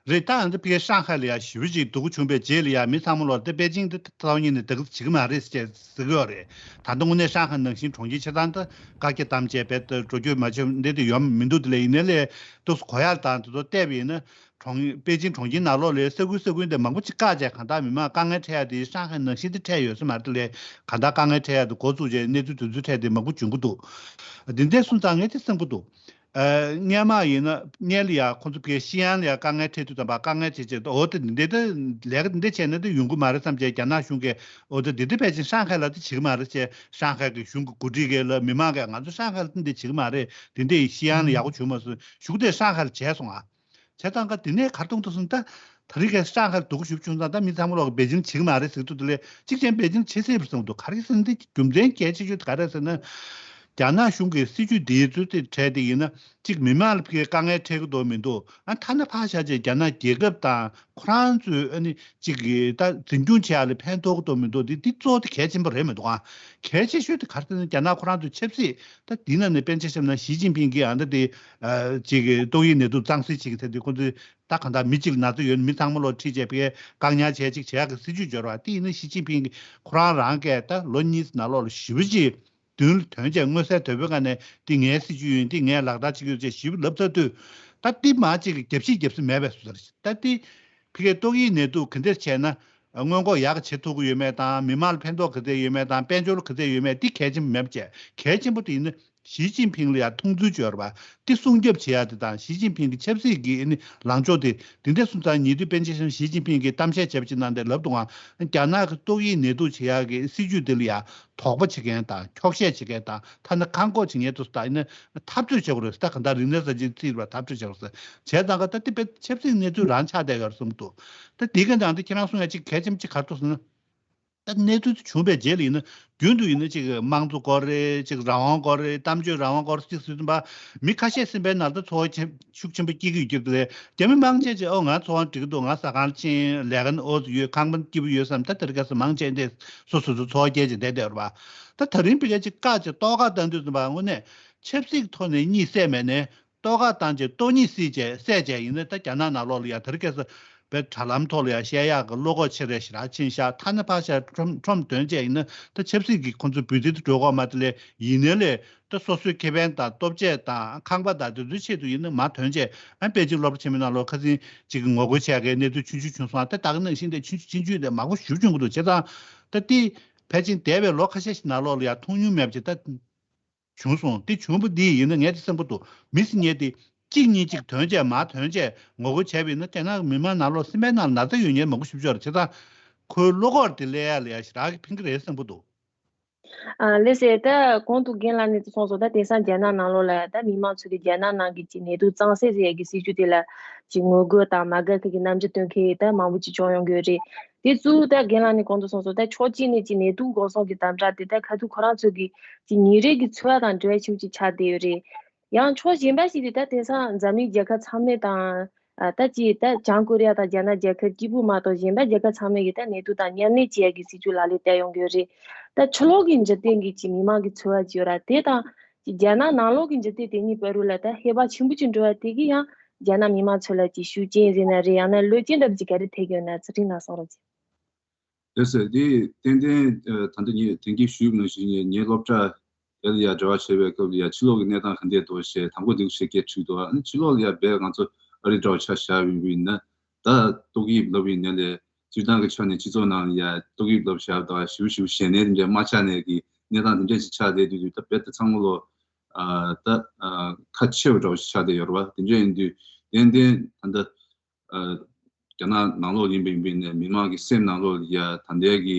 རེད། ད་ཨ་ནི་ཕ་གིའི་ཧྲང་ཧའེ་ལ་ཡ་ཞེ་པོ་ཅིག་སྡུག་པོ་བྱུང་བའི་རྗེས་ལ་ཡ་མི་ཚང་མ་ལོག་དེ་པེ་ཅིང་དེ་ཐོག་ཉིད་ནས་དེ་ག་བྱེད་ཀྱི་མ་རེད་ཅེས་ཟེར་གྱི་ཡོད་རེད། ད་དུང་དངོས་གནས་ཧྲང་ཧའེ་ནང་བཞིན་གྲོང་ཁྱེར་ཆ་ཚང་དུ་བཀག་རྒྱ་བསྡམས་བྱས་རྦད་དེ་འགྲོ་རྒྱུ་མ་བྱུང་འདི་དེ་ཡོང་མི་འདུག་དེ་ལས་ཡིན་ནའི་ལས་ཏོག་ཙམ་གོ་ཡག་དང་དེ་ཚོ་བལྟས་པ་ཡིན་ན། གྲོང་པེ་ཅིང་གྲོང་ཁྱེར་ནང་ལོགས་ལ་ས་ཁུལ་ས་ཁུལ་དེ་མང་པོ་ཅིག་བཀག་བྱས་གང་ལྟར་མི་མང་དཀའ་ངལ་འཕྲད་ཡ་དེ་ཧྲང་ཧའེ་ནང་བཞིན་དེ་འཕྲད་ཡོད་ས་མ་རེད་དེ་ལས་གང་ལྟར་དཀའ་ངལ་འཕྲད་ཡ་དེ་འགོ་བཙུགས་རྗེས་གནས་ཚུལ་དེ་ཚོ་འཕྲད་དེ་མང་པོ་བྱུང་གི་འདུག་འདི་འདྲ་སོང་ཙང་ངས་དེ་གསན་གྱི་འདུག་ཨ། སྔོན་མ་ཡིན་ན་སྔོན་ལ་ཡ་ཁོང་ཚོ་ཕ་གིའི་ཤི་ཡན་ལ་ཡ་དཀའ་ངལ་འཕྲད་དུས་ཙམ་པ་དཀའ་ངལ་ཆེ་ཆེ་འོ་དེ་འདི་འདྲ་ལས་ཀ་འདི་འདྲ་བྱས་ན་དེ་ཡོང་གི་མ་རེད་བསམ་བྱས་རྒྱ་ནག་གཞུང་གིས་འོ་དེ་འདི་འདྲ་ཕལ་ཆེར་ཧྲང་ཧའེ་ལ་དེ་བྱེད་ཀྱི་མ་རེད་ཅེས་ཧྲང་ཧའེ་གི་གཞུང་གི་འགོ་ཁྲིད་གིས་ལ་མི་མང་གིས་ང་ཚོ་ཧྲང་ཧའེ་ལ་དེ་འདྲ་བྱེད་ཀྱི་མ་རེད། དེ་འདྲ་ཤི་ཡན་ལ་ཡག་པོ་བྱུང་མ་སོང་གཞུག་དེ་ཧྲང་ཧའེ་ལ་བྱས་སོང་ཨ། བྱས་ཙང་ཀ་དེ་ནས་གར་གཏོང་ཐུབ་སོང་ད། ད་རེས་ཀའི་ཧྲང་ཧའེ་ལ་སྡུག་ཞུ་བྱུང་ཙང་ད་མི་ཚང་མ་ལོག་པེ་ཅིང་བྱེད་ཀྱི་མ་རེད་ཟེར་ཐུབ་དེ་ལས་གཅིག་ཅན་པེ་ཅིང་བྱེད་སྲིད་པར་གསུངས་འདུག་ག་རེ་ཟེར་ན་འདི་རྒྱུ་མཚན་གལ་ཆེ་ཤོས་དེ་ག་རེ་ཟེར་ན། རྒྱ་ནག་གཞུང་གི་སྲིད་ཇུས་འདིའི་ཚུལ་དེ་བྲལ་ཏེ་ཡིན་ན་གཅིག་མི་མང་ལ་ཕ་གིའི་དཀའ་ངལ་འཕྲད་ཀྱི་འདུག་མི་འདུག་ཨ་ཐ་ན་ཕར་བཞག་བྱས་རྒྱ་ནག་རྒྱལ་ཁབ་དང་ཁོ་རང་ཚོའི་ཨ་ནི་གཅིག་གི་ད་འཛིན་སྐྱོང་བྱེད་ཡ་ལ་ཕན་ཐོགས་ཀྱི་འདུག་མི་འདུག་འདི་འདི་གཙོ་བོ་དེ་གལ་ཆེན་པོ་རེད་མི་འདུག་ཨ། གལ་ཆེ་ཤོས་དེ་ག་རེ་ཟེར་ན་རྒྱ་ནག་ཁོ་རང་ཚོའི་ཆབ་སྲིད་ད་འདི་ནང་ནས་དཔེར་ན་ཆ་བཞག་ན་ཞི་ཅིན་ཕིང་གིས་ཨ་ད་དེ་ཨ་གཅིག་གི་ཏོག་དབྱིབས་ནད་དུག་གཙང་སེལ་བྱེད་ཀྱི་ཟེར་དུས་ཁོ་ཚོས་ད་གང་ལྟར་མི་གཅིག་ལ་ན་ཚ་ཡོད་ན་མི་ཚང་མ་ལོག་ཁྲིད་བྱས་ཕ་གིའི་བཀག་ཉར་བྱས་གཅིག་བྱེད་ཡག་གི་སྲིད་ཇུས་འབྱོར་བ་དེ་ཡིན་ན་ཞི་ཅིན་ཕིང་གིས་ཁོ་རང་རང་གིས་ད་ལོ་གཉིས་ནང་ལོགས་ལ་ཞེ་པོ་ཅིག་མདུན་ལ་དོན་བྱས་མངོན་གསལ་དོད་པོའི་སྒང་ནས་འདི་ངའི་སྲིད་ཇུས་ཡིན་འདི་ངས་ལག་བསྟར་བྱེད་ཀྱི་ཡོད་ཅེས་ཞིབ་ལབ་ཚར་དུས་ད་འདི་མ་གཅིག་གི་རྒྱབ་བཤིག་རྒྱབ་སྲིད་མེད་པའི་བཟོ་ལྟ་རེད། ད་འདི་ཕ་གིའི་ཏོག་དབྱིབས་ནད་དུག་ག་འདྲ་བྱས་ན་སྔོན་འགོག་ཡག་གི་བྱེད་ཐུབ་ཀྱི་ཡོད་མེད་དང་མི་མང་ལ་ཕན་ཐོགས་ག་ཚད་ཡོད་མེད་དང་དཔལ་འབྱོར་ག་ཚད་ཡོད་མེད་འདི་གལ་ཆེན་པོ་མེད་པ་བྱས་གལ་ཆེན་པོ་དེ་ཡིན་ན་ཞི་ཅིན་ཕིང་ལ་ཡང་མཐོང་ཚུལ་བྱོས་ར་བ་འདི་སྲུང་སྐྱོབ་བྱེད་ཡག་དེ་དང་ཞི་ཅིན་ཕིང་གི་ཆབ་སྲིད་ཀྱི་ཨ་ནི་ལངས་ཕྱོགས་དེ་འདི་འདྲ་སོང་ཙང་ཉེ་དུས་པཎ་ཆེན་ཞི་ཅིན་ཕིང་གིས་གཏམ་བཤད་བྱས་པ་ཅིག་ནང་དེ་ལབ་འདུག་ཨང་རྒྱ་ནག་གི་ཏོག་དབྱིབས་ནད་དུག་བྱེད་ཡག་གི་སྲིད་ཇུས་དེ་ལ་ཡང་དོགས་པ་བྱེད་མཁན་དང་འཁྱོག་བཤད་བྱེད་མཁན་དང་ཐ་ན་བཀག་འགོག་བྱེད་མཁན་དེ་ཚོ་དང་ཡིན་ན་འཐབ་རྩོད་བྱེད་དགོས་རེད་ཟེར། ད་གང་ལྟར་རིག་གནས་གསར་བརྗེའི་རྩིས་ར་འཐབ་རྩོད་བྱེད་དགོས་ཟེར་བྱས་ཙང་ཀ་ད་དེ་དཔེ་ཆབ་སྲིད་གནས་ཚུལ་རང་ཆགས་བསྡད་ཡོད་རེད་བསམ་འདུག་ད་དེ་ག་ནང་དུ་ཁྱེད་རང་གསུང་ཡ་གཅིག་གལ་ཆེན་པོ་གཅིག་ག་རེ་འདུག་ཟེར་ན། ད་གནས་ཚུལ་དེ་བྱུང་བའི་རྗེས་ལ་ཡིན་ན་རྒྱུན་དུ་ཡིན་ན་གཅིག་དམངས་གཙོ་སྐོར་རེད། གཅིག་རང་དབང་སྐོར་རེད། གཏམ་བརྗོད་རང་དབང་སྐོར་གཅིག་ཟེར་དུས་མི་ཁ་ཤས་སེམས་པའི་ནང་ད་ཚོར་བ་ཆེན་ཤུགས་ཆེན་པོ་སྐྱེ་གི་ཡོད་ཀྱི་རེད། རྒྱ་མི་མང་ཆེ་ཆེ་ཨོ་ང་ཚོར་བ་འགྲིག་གི་འདུག་ང་ཟ་ཁང་ཕྱིན་ལས་ཀ་ནི་ཨོ་ཙི་ཡོད་ཁང་པ་སྐྱིད་པོ་ཡོད་བསམ་ད་དེ་རིང་ཁ་སང་མང་ཆེ་འདི་སོ་སོ་སོ་ཚོར་བ་སྐྱེ་ཅིག་བསྡད་བསྡད་རེད་པ། ད་ད་རིང་པི་ཀ་གཅིག་བཀག་ཅིག་ཏོག་ཁ་བཏང་དུས་ཙམ་པ་དངོས་གནས་ཆབ་སྲིད་ཐོག་ནས་གཉིད་སད་མེད་ནས། ལྟོ་ག་བཏང་བྱས་ལྟོ་གཉིད་སད་བྱས་སད་བྱས་ཡིན་ན་ད་རྒྱ་ནག་ནང་ལོགས་ལ་ཡ་དེ་རིང་ཁ་སང་བའི་དྲ་ལམ་ཐོག་ལ་ཡ་བཤད་ཡག་གི་བློ་ཁོག་ཆེ་རེ་ཞེ་དྲག་ཕྱིན་ཤག་ཐ་ན་ཕར་བཞག་ཁྲོམ་ཁྲོམ་དོན་བྱས་ཡིན་ན་ད་ཆབ་སྲིད་ཀྱི་ཁོང་ཚོའི་འབུལ་རྩིས་དེ་འགྲོ་གི་ཡོད་མ་རེད་དེ་ལས་ཡིན་ནའི་ལས་ད་སོ་སོའི་ཁེ་ཕན་དང་སྟོབས་ཆས་དང་ཁང་པ་དང་དེ་ཚོའི་ཆེད་དུ་ཡིན་ན་མ་དོན་བྱས་ཨ་པེ་ཅིང་སློབ་གྲྭ་ཆེན་མོའི་ནང་ལོགས་ཁ་སང་ཅིག་གི་ངོ་རྒོལ་བྱས་ཀའི་གནས་ཚུལ་ཆུང་ཆུང་བྱུང་སོང་ཨ། ད་ད་ག་ནང་བཞིན་དེ་ཆུང་ཆུང་ཆུང་ཆུང་དེ་མང་པོ་ཞེ་པོ་བྱུང་གི་འདུག་བྱས་ཙང་ད་དེ་ཕལ་ཆེར་འདས་པའི་ལོ་ཁ་ཤས་ཤིག་ནང་ལོགས་ལ་ཡ་མཐོང་མྱོང་མེད་པ་ཅིག་ད། བྱུང་སོང་། དེ་བྱུང་བ་འདི་ཡིན་ན་ངས་དེ་བསམ་པ་འདུག་མི་སེར་ངས་དེ་གཅིག་གཉིས་གཅིག་དོན་བྱས་མ་དོན་བྱས་ངོ་རྒོལ་བྱས་པ་ཡིན་ན་རྒྱ་ནག་གི་མི་མང་ནང་ལོགས་སེམས་པའི་ནང་ན་ཚ་ཡོད་མཁན་མང་པོ་ཞིག་ཡོད་རེད། བྱས་ཙང་ཁོའི་བློ་ཁོག་དེ་སླེབས་ཡ་ལ་ཡ་ཞེ་དྲག་གི་ཕན་གི་རེད་བསམ་གི་འདུག་ཨ་ལགས་སེ། ད་གོང་དུ་རྒན་ལགས་ནས་གསུངས་སོང་། ད་དེང་སང་རྒྱ་ནག་ནང་ལོགས་ལ་ད་མི་མང་ཚོ་གི་རྒྱ་ནག་ནང་གི་ཅིག་ནད་དུག་གཙང་སེལ་ཟེར་ཡ་གི་སྲིད་ཇུས་དེ་ལ་ཅིག་ངོ་རྒོལ་དང་མ་དགའ་མཁན་གྱི་རྣམ་འགྱུར་སྟོན་མཁན་ད་མང་པོ་ཅིག་བྱུང་ཡོང་གི་ཡོད་རེད། དེ་ཚོ་ད་རྒན་ལགས་ནས་གོང་དུ་གསུངས་སོང་། ད་ཕྱོགས་གཅིག་ནས་ཀྱི་ནད་དུག་འགོག་སྲུང་གི་དམ་དྲག་དེ་ད་ཁ་ཐུག་ཁོ་རང་ཚོ་གི་ཀྱི་ཉིན་རེ་གི་འཚོ་བ་དང་འབྲེལ་བ་ཆེན་པོ་ཅིག་ཆགས་བསྡད་ཡོད་རེད། ཡང་ཕྱོགས་གཞན་པ་ཞིག་དེ་ད་དེང་སང་འཛམ་གླིང་རྒྱལ་ཁབ་ཚང་མས་དང་ཨ་ད་ཅི་ད་བྱང་ཀོ་རི་ཡ་དང་རྒྱ་ནག་རྒྱལ་ཁབ་གཅིག་པུ་མ་གཏོགས་གཞན་པ་རྒྱལ་ཁབ་ཚང་མས་ཀྱི་ད་ནད་དུག་དང་མཉམ་གནས་བྱེད་ཡ་གི་སྲིད་ཇུས་ལག་ལེན་བསྟར་ཡོང་གི་ཡོད་རེད། ད་ཕྱི་ལོགས་ཀྱི་འཇིག་རྟེན་གྱི་ཀྱི་མི་མང་གི་འཚོ་བ་ཅིག་ཡོད་ར་དེ་དང་ཀྱི་རྒྱ་ནག་ནང་ལོགས་ཀྱི་འཇིག་རྟེན་དེ་གཉིས་བར་རུ་ལ་ད་ཧེ་བག་ཆེན་པོ་ཅིག་འགྲོ་བ་དེ་གི་ཡང་རྒྱ་ནག་མི་མང་ཚོ་ལ་ཀྱི་ཤུགས་རྐྱེན་ཟེར་ན་རེད། ཡང་ན་བློས་སྐྱེན་འདྲ་པོ་ཅིག་ག་རེ་ཐེབས་ཡོད་ན་ཚུལ་ཁྲིམས་ལ་གསུང་རོགས་གྱིས། ལགས་སོ། འདི་ཏན་ཏན་ཨ་ད་ལྟ་ངས་དེང་གི་ཞུས་པ་ནང་བཞིན་ངས་ངའི་སློབ་གྲྭ་དེ་ལ་ཡ་འབྲེལ་བ་བྱས་པའི་སྐབས་ལ་ཡ་ཕྱི་ལོགས་ཀྱི་གནས་སྟངས་ག་འདྲས་འདུག་ཞེས་དང་པོ་འདི་ཞིག་སྐད་དྲིས་འདུག་ཨ་ནི་ཕྱི་ལོགས་ལ་ཡ་རྦད་ང་ཚོ་ཨ་རི་འདྲ་བ་ཆ་བཞག་ཡིན་པ་ཡིན་ན་ད་ཏོག་དབྱིབས་ལབ་ཡིན་ནའི་ལས་སྤྱིར་བཏང་གི་ཆ་ནས་སྤྱི་ཚོགས་ནང་ལ་ཡ་ཏོག་དབྱིབས་ལབ་བཞག་དང་ཞིབ་ཞིབ་ཞེད་སྣང་འདི་འདྲས་མ་ཆགས་ནས་ཀྱི་གནས་སྟངས་འདི་འདྲས་ཞིག་ཆགས་བསྡད་དུས་དུས་ད་རྦད་དེ་ཚང་མ་ལོ་ཨ་ད་ཨ་ཁ་ཕྱེ་བ་འདྲ་བ་ཞིག་ཆགས་བསྡད་ཡོད་རེད་བ། དེ་འདྲས་ཡིན་དུས་ཏན་ཏན་ད་ལྟ། ཨ་རྒྱ་ནག་ནང་ལོགས་ཡིན་པ་ཡིན་པ་ཡིན་ནའི་མི་མང་གི་སེམས་ནང་ལོགས་ལ་ཡ་ད་ལྟའི་གི་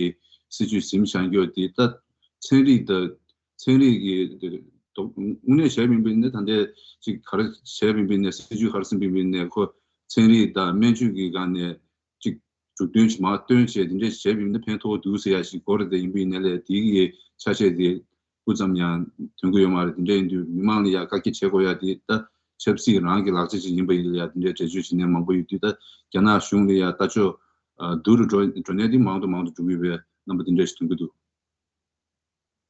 སྲིད་ཇུས་ཟིན་བཞག་རྒྱུ་དེ་ད་ཚན་རིག་དང་ཚན་རིག་གི་དོ་དངོས་གནས་བྱས་པ་ཡིན་པ་ཡིན་ནའི་ད་ལྟའི་ཅིག་ག་རེ་བྱས་པ་ཡིན་པ་ཡིན་ནའི་སྲིད་ཇུས་ག་རེ་ཟིན་པ་ཡིན་པ་ཡིན་ནའི་ཁོ་ཚན་རིག་དང་སྨན་བཅོས་ཀྱི་སྒང་ནས་ཅིག་མཛུབ་སྟོན་ཞིག་མར་སྟོན་བྱས་དེ་འདྲས་བྱས་པ་ཡིན་ན་ཕན་ཐོགས་འདུག་ཟེར་ཡ་ཞིག་གོ་རེ་དེ་ཡིན་པ་ཡིན་ནའི་ལས་དེ་གི་ཆ་ཤས་དེ། སྤུ་ཙམ་ཡང་ཐོན་གྱི་ཡོད་མ་རེད། དེ་འདྲ་ཡིན་དུས་མི་མང་ལ་ཡང་བཀག་སྐྱིལ་བྱེད་དགོས་ཡ་དེ་ད་ཆབ་སྲིད་རང་གི་ལག་ཆ་ཅིག་ཡིན་པ་ཡིན་ལ་ཡ་དེ་འདྲའི་འགྲེལ་བརྗོད་བྱེད་མཁན་མང་པོ་ཡོད་དུས་ད་རྒྱ་ནག་གཞུང་ལ་ཡ་ལྟ་ཕྱོགས་སྡུག་རུ་འགྲོ་འགྲོ་གནས་དེ་མང་དུ་མང་དུ་འགྲོ་གི་ཡོད་པའི་རྣམ་པ་དེ་འདྲ་ཞིག་ཐོན་གྱི་འདུག་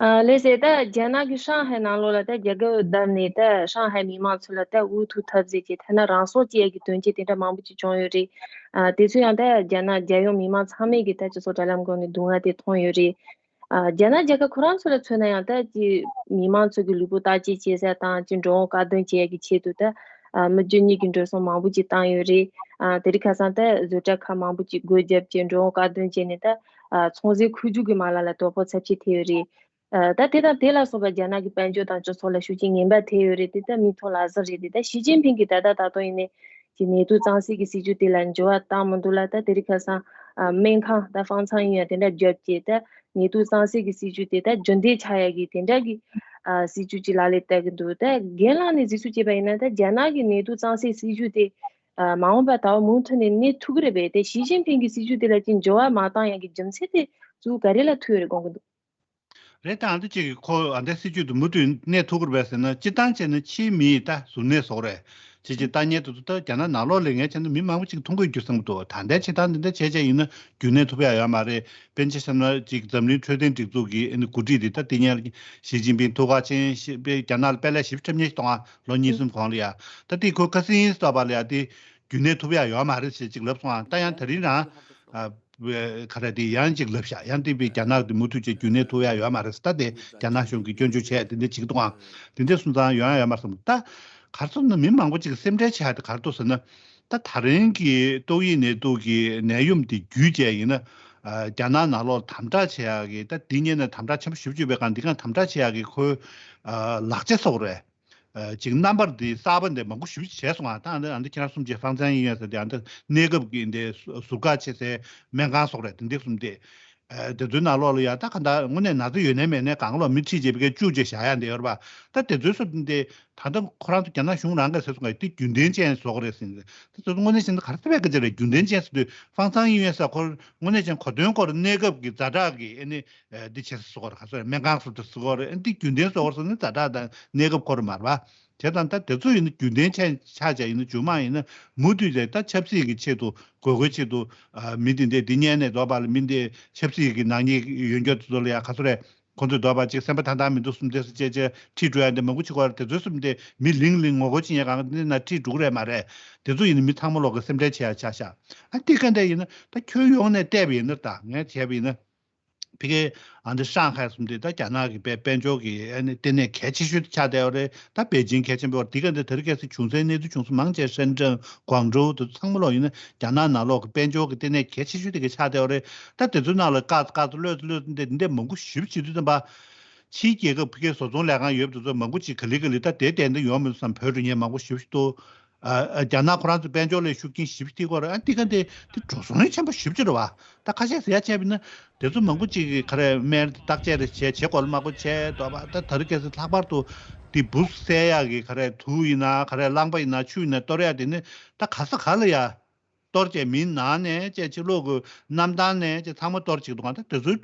ཨ་ལགས་སེ། ད་རྒྱ་ནག་གི་ཧྲང་ཧའེ་ནང་ལོགས་ལ་ད་རྒྱ་གར་བདམས་ནས་ད་ཧྲང་ཧའེ་མི་མང་ཚོ་ལ་ད་འུ་ཐུག་ཐབས་ཟེར་གྱི་ཐ་ན་རང་སྲོག་བཅད་ཀྱི་དོན་རྐྱེན་དེ་འདྲ་མང་པོ་ཅིག་བྱུང་ཡོད་རེད། ཨ་དེ་ཚོ་ཡང་ད་རྒྱ་ནག་རྒྱལ་ཡོངས་མི་མང་ཚང་མས་ཀྱི་ད་སྤྱི་ཚོགས་དྲ་ལམ་སྒང་ནས་སྡུག་བསྔལ་དེ་མཐོང་ཡོད་རེད། ཨ་རྒྱ་ནག་རྒྱལ་ཁབ་ཁོ་རང་ཚོ་ལ་མཚོན་ན་ཡང་ད་ཀྱི་མི་མང་ཚོ་གི་ལུས་པོ་བརྟག་དཔྱད་བྱེད་ས་དང་ཀྱི་འགྲོ་འོང་དཀའ་སྡུག་བྱེད་ཡ་གི་ཆེད་དུ་ད་ཨ་མི་རྒྱུ་གཉིས་ཀྱི་འགྲོ་སོང་མང་པོ་ཅིག་བཏང་ཡོད་རེད། ཨ་དེ་རིང་ཁ་སང་ད་བཟོ་གྲྭ་ཁག་མང་པོ་ཅིག་སྒོ་བརྒྱབ་ཀྱི་འགྲོ་འོང་དཀའ་སྡུག་བྱས་ནས་ད་ཨ་ཚོང་ཟས་འཁོར་རྒྱུག་གི་མ་ལག་ལ་དོ་ཕོག་ཚབས་ཆེ་ཐེབས་ཡོད་རེད། ཨ་ད་དེ་དང་དེ་ལ་སོགས་པ་རྒྱ་ནག་གི་དཔལ་འབྱོར་དང་སྤྱི་ཚོགས་ལ་ཤུགས་རྐྱེན་ངན་པ་ཐེབས་ཡོད་རེད། དེ་ད་མིག་མཐོང་ལག་ཟིན་རེད། དེ་ད་ཞི་ཅིན་ཕིང་གིས་ད་ལྟ་ད་དུང་ཡིན་ནའི་ཀྱི་ནད་དུག་གཙང་སེལ་གྱི་སྲིད་ཇུས་དེ་ལ་འགྱུར་བ་བཏང་མི་འདུག་ལ། ད་དེ་རིང་ཁ་སང་ཨ་སྨན་ཁང་ད་ཧྥང་ཚང་ཡིན་ཡང་དེ་འདྲ་བརྒྱབ་ཀྱི་ད་ནད་དུག་གཙང་སེལ་གྱི་སྲིད་ཇུས་དེ་ད་རྒྱུན་ལྡན་ཆགས་ཡ་གི་དེ་འདྲ་གི་ཨ་སྲིད་ཇུས་ཅིག་ལག་ལེན་བསྟར་གྱི་འདུག་ད་རྒན་ལགས་ནས་གཟིགས་ཚུལ་བྱས་པ་ཡིན་ན་ད་རྒྱ་ནག་གི་ནད་དུག་གཙང་སེལ་སྲིད་ཇུས་དེ་ཨ་མ་འོངས་པ་ད་མུ་མཐུད་ནས་གནས་ཐུབ་ཀྱི་རེད་པས། དེ་ཞི་ཅིན་ཕིང་གི་སྲིད་ཇུས་དེ་ལ་ཅིག་འགྱུར་བ་མ་བཏང་ཡ་གི་རྒྱུ་མཚན་དེ་གཙོ་བོ་ག་རེ་ལ་ཐུག་ཡོད་རེད་དགོངས་ཀྱི་འདུག་རེད། ད་ཨ་འདི་གཅིག་གིས་ཁོ་ཨ་འདི་སྲིད་ཇུས་དེ་མུ་མཐུད་གནས་ཐུབ་ཀྱི་རེད་པས་ཟེར་ན། སྤྱིར་བཏང་བྱས་ན་ཕྱིའི་མིས་ད་གཟུར་གནས་བཟོ་གི་རེད། ཅིག་ཅིག་ལྟ་ཉན་དེ་ཚོ་ད་རྒྱ་ནག་ནང་ལོགས་ལ་ངས་བྱས་ན་མི་མང་པོ་ཅིག་མཐོང་གི་ཡོད་རྒྱུ་བསམ་གྱི་འདུག་ད་ལྟའི་བྱེད་སྟངས་འདི་འདྲ་བྱས་བྱས་ཡིན་ན་རྒྱུན་གནས་ཐུབ་ཡ་ཡོད་མ་རེད། དཔེར་ན་ཆ་བཞག་ན་ཅིག་འཛམ་གླིང་འཕྲོད་བསྟེན་སྒྲིག་འཛུགས་ཀྱི་ཨ་ནི་འགོ་ཁྲིད་དེ་ད་དེ་སྔོན་ཞི་ཅིན་ཕིང་ཐུགས་ཁག་ཆེན་ཞེས་པས་རྒྱ་ནག་ལ་དཔེ་ལེགས་ཞིབ་འཁྲབ་མཁན་ཞིག་གཏོང་བ་ལོ་གཉིས་གསུམ་གོང་ལ་ཡ། ད་དེ་ཁོ་ཁ་སང་ཡིན་ཟེར་བ་ལ་ཡ་དེ་རྒྱུན་གནས་ཐུབ་ཡ་ཡོད་མ་རེད་ཞེས་ཅིག་ལབ་སོང་ཨ། ད་ཡང་དེ་རིང་རང་ཨ། ག་རེ་དེ་ཡང་ཅིག་ལབ་ཤག་ཡང་དེ་བས་རྒྱ་ནག་དེ་མུ་མཐུད་ཅིག་རྒྱུན་གནས་ཐུབ་ཡ་ཡོད་མ་རེད་ཟེར། ད་དེ་རྒྱ་ནག་གཞུང་གིས་སྐྱོན་བརྗོད་བྱས་དེ་འདྲ་བྱེད་ཀྱི་འདུག་ཨང་། དེ་འདྲ་སོང་ཙང་ཡོང་ཡ་ཡོད་མ་རེད་བསམ། ད་ག་རེ་ཟེར་ན་མི་མང་པོ་ཅིག་གིས་སེམས་ཁྲལ་བྱས་དེ་ག་རེ་འདུག་ཟེར་ན། ད་ད་རིང་གི་ཏོག་དབྱིབས་ནད་དུག་གི་ནད་ཡམས་དེ་བརྒྱུད་བྱས་ཡིན་ན། ཨ་རྒྱ་ནག་ནང་ལོགས་དམ་དྲག་བྱེད་ཡག་གི་ད་འདི་སྔོན་ནས་དམ་དྲག་ཆེན་པོ་ཞེ་པོ་ཅིག་ཡོད་པའི་སྒང་འདི་ག་དམ་དྲག་བྱེད་ཡག་གི་ཁོའི་ཨ་ལག་ཆ་བཟོ་གི་རེད། ཨ་ཅིག་རྣམ་པར་འདི་གསར་པ་འདི་མང་པོ་ཞེ་པོ་ཅིག་བྱས་སོང་ང་། ད་ཨ་འདི་ཨ་འདི་ཁྱེད་རང་གསུམ་གྱིས་ཧྥང་ཚང་ཡིན་ཡོད་ཟེར་དེ་ཨ་འདི་གནས་སྐབས་ཀྱི་འདི་ཟུར་བཀག་བྱེད་སའི་སྨན་ཁང་སོགས་རེད། དེ་འདི་གསུམ་དེ། ཨ་དེ་ཚོའི་ནང་ལོགས་ལ་ཡ་ད་ག་འདྲ་དངོས་གནས་ན་ཚ་ཡོད་ནའི་མེད་ནའི་གང་ལོག་མི་ཁྲིད་བྱས་པའི་བཅུག་བྱས་བཞག་ཡ་འདི་ཡོད་རེད་པ། ད་དེ་ཚོའི་སུ་འདི་ད་ལྟ་ཁོ་རང་ཚོ་རྒྱ་ནག་གཞུང་རང་གིས་ཟེར་སོང་ང་། དེ་རྒྱུན་ལྡན་ཅན་བཟོ་གི་རེད་ཟེར། དེ་ཚོ་དངོས་གནས་བྱས་ན་ག་རེ་ཟེར་བའི་སྐད་ཆ་རེད། རྒྱུན་ལྡན་ཅན་ཟེར་དུས་ཧྥང་ཚང་ཡིན་ཡོད་ས་ཁོ་དངོས་གནས་བྱས་ན་གོ་དོན་སྐོར་གནས་སྐབས་ཀྱི་ཛ་དྲག་གི་ཨ་ནི། ཨ་འདི་བྱེད་ས་བཟོ་གི་རེད། ག་ཚོད་སྨན་ཁང་བཟོ་འདྲ་བཟོ་གི་རེད། ཨ་འདི་རྒྱུན་ལྡན་བཟོ་གི་རེད་ཟེར་ན་ཛ་དྲག་དང་གནས་སྐབས་སྐོར་མ་རེད་པ། བྱས་ཙང་ད་དེ་ཚོ་ཡིན་ན་རྒྱུན་ལྡན་ཆགས་ཆགས་བྱས་ཡིན་ན་རྒྱུན་མ་ཡིན་ན་མུ་མཐུད་དེ་ད་ཆབ་སྲིད་ཀྱི་ཆེད་དུ་དགོས་མཁོའི་ཆེད་དུ་ཨ་མི་འདི་འདྲས་འདི་སྔོན་ནས་འདོད་པ་ལ་མི་འདི་ཆབ་སྲིད་ཀྱི་ནག་ཉེས་ཡོད་མཁན་དེ་ཚོ་ལ་ཡ་ག་ཚོད་རེད། ཁོ་ཚོས་འདོད་པ་ཅིག་སེམས་པ་ཐང་ཐང་མི་འདུག་གསུམ་དེ་སུ་བྱས་བྱས་ཁྲིད་འགྲོ་ཡ་འདི་མང་པོ་ཅིག་ཡོད་རེད། དེ་ཚོའི་གསུམ་དེ་མི་ལིང་ལིང་ངོ་རྒོལ་བྱེད་མཁན་གང་འདི་ན་ཁྲིད་འགྲོ་གི་རེད་མ་རེད། དེ་ཚོ་ཡིན་ན་མི་ཚང་མ་ལོག་གི་སེམས་ཁྲལ་བྱེད་ཡ་ཆགས་ཤག་ཨ་འདི་ག་འདྲ་ཡིན་ན་ད་ཁྱོན་ཡོངས་ནས་བལྟས་པ་ཡིན་ན། ད་ངས་བྱས་པ་ཡིན་ན། ཕ་གི་ཨ་འདི་ཧྲང་ཧའེ་གསུམ་དེ་ད་རྒྱ་ནག་གི་དཔལ་དཔལ་འབྱོར་གྱི་ཨ་ནི་ལྟེ་གནས་གལ་ཆེ་ཤོས་དེ་ཆགས་བསྡད་ཡོད་རེད། ད་པེ་ཅིང་གལ་ཆེན་པོ་འདི་ག་འདི་དེ་རིང་ཁ་སང་བྱུང་སའི་གནས་ཚུལ་བྱུང་ས་མང་ཆེ་ཧྲེན་ཀྲེན་ཀོང་ཀྲོའུ་དེ་ཚང་མ་ལོག་ཡིན་ན་རྒྱ་ནག་ནང་ལོག་གི་དཔལ་འབྱོར་གྱི་ལྟེ་གནས་གལ་ཆེ་ཤོས་དེ་ག་ཆགས་བསྡད་ཡོད་རེད། ད་དེ་ཚོའི་ནང་ལ་བཀག་བཀག་གློད་གློད་འདི་འདི་མང་པོ་ཞེ་པོ་བྱེད་དུས་ཙམ་པ། ཕྱིའི་རྒྱལ་ཁབ་ཕ་གིའི་བཟོ་ཚོང་ལས་ཁང་ཡོད་པ་དེ་ཚོ་མང་པོ་ཅིག་ག་ལེ་ག་ལེ་ད་དེ་བསྡད་འདི་ཡོང་མི་འདུག་བསམ། བོད་འགྲོ་མཁན་མང་པོ་ཞེ་པོ་ཞིག་འདུག་ཨ་ཨ་རྒྱ་ནག་ཁོ་རང་ཚོ་དཔལ་འབྱོར་ལ་ཤུགས་རྐྱེན་ཞེ་པོ་ཐེབས་ཀྱི་ཡོད་རེད། ཨ་འདི་ག་འདི་འདི་འགྲོ་སོང་ཡང་ཆེན་པོ་ཞེ་པོ་ཅིག་རེད་བ། ད་ཁ་ཤས་ཟེར་ཡ་བྱས་པ་ཡིན་ན་དེ་ཚོ་མང་པོ་ཅིག་གིས་ག་རེ་སྨན་བརྟག་དཔྱད་རེ་བྱས་བྱེད་དགོས་ལ་མ་དགོས་བྱས་འདུག་བ། ད་ད་རེས་ཁ་སང་ལྷག་པར་དུ་འདི་འབུ་བསད་ཡག་གི་ག་རེ་དུག་ཡིན་ན་ག་རེ་རླངས་པ་ཡིན་ན་ཆུ་ཡིན་ན་གཏོར་ཡག་དེ་ནི་ད་ག་ས་ག་ལ་ཡ། གཏོར་བྱས་མིའི་ནང་ནས་བྱས་ཕྱི་ལོགས་ཀྱི་གནམ་ཐང་ནས་བྱས་ཚང་མ་གཏོར་བྱེད་ཀྱི་འདུག་ག་ད་དེ་ཚོའི་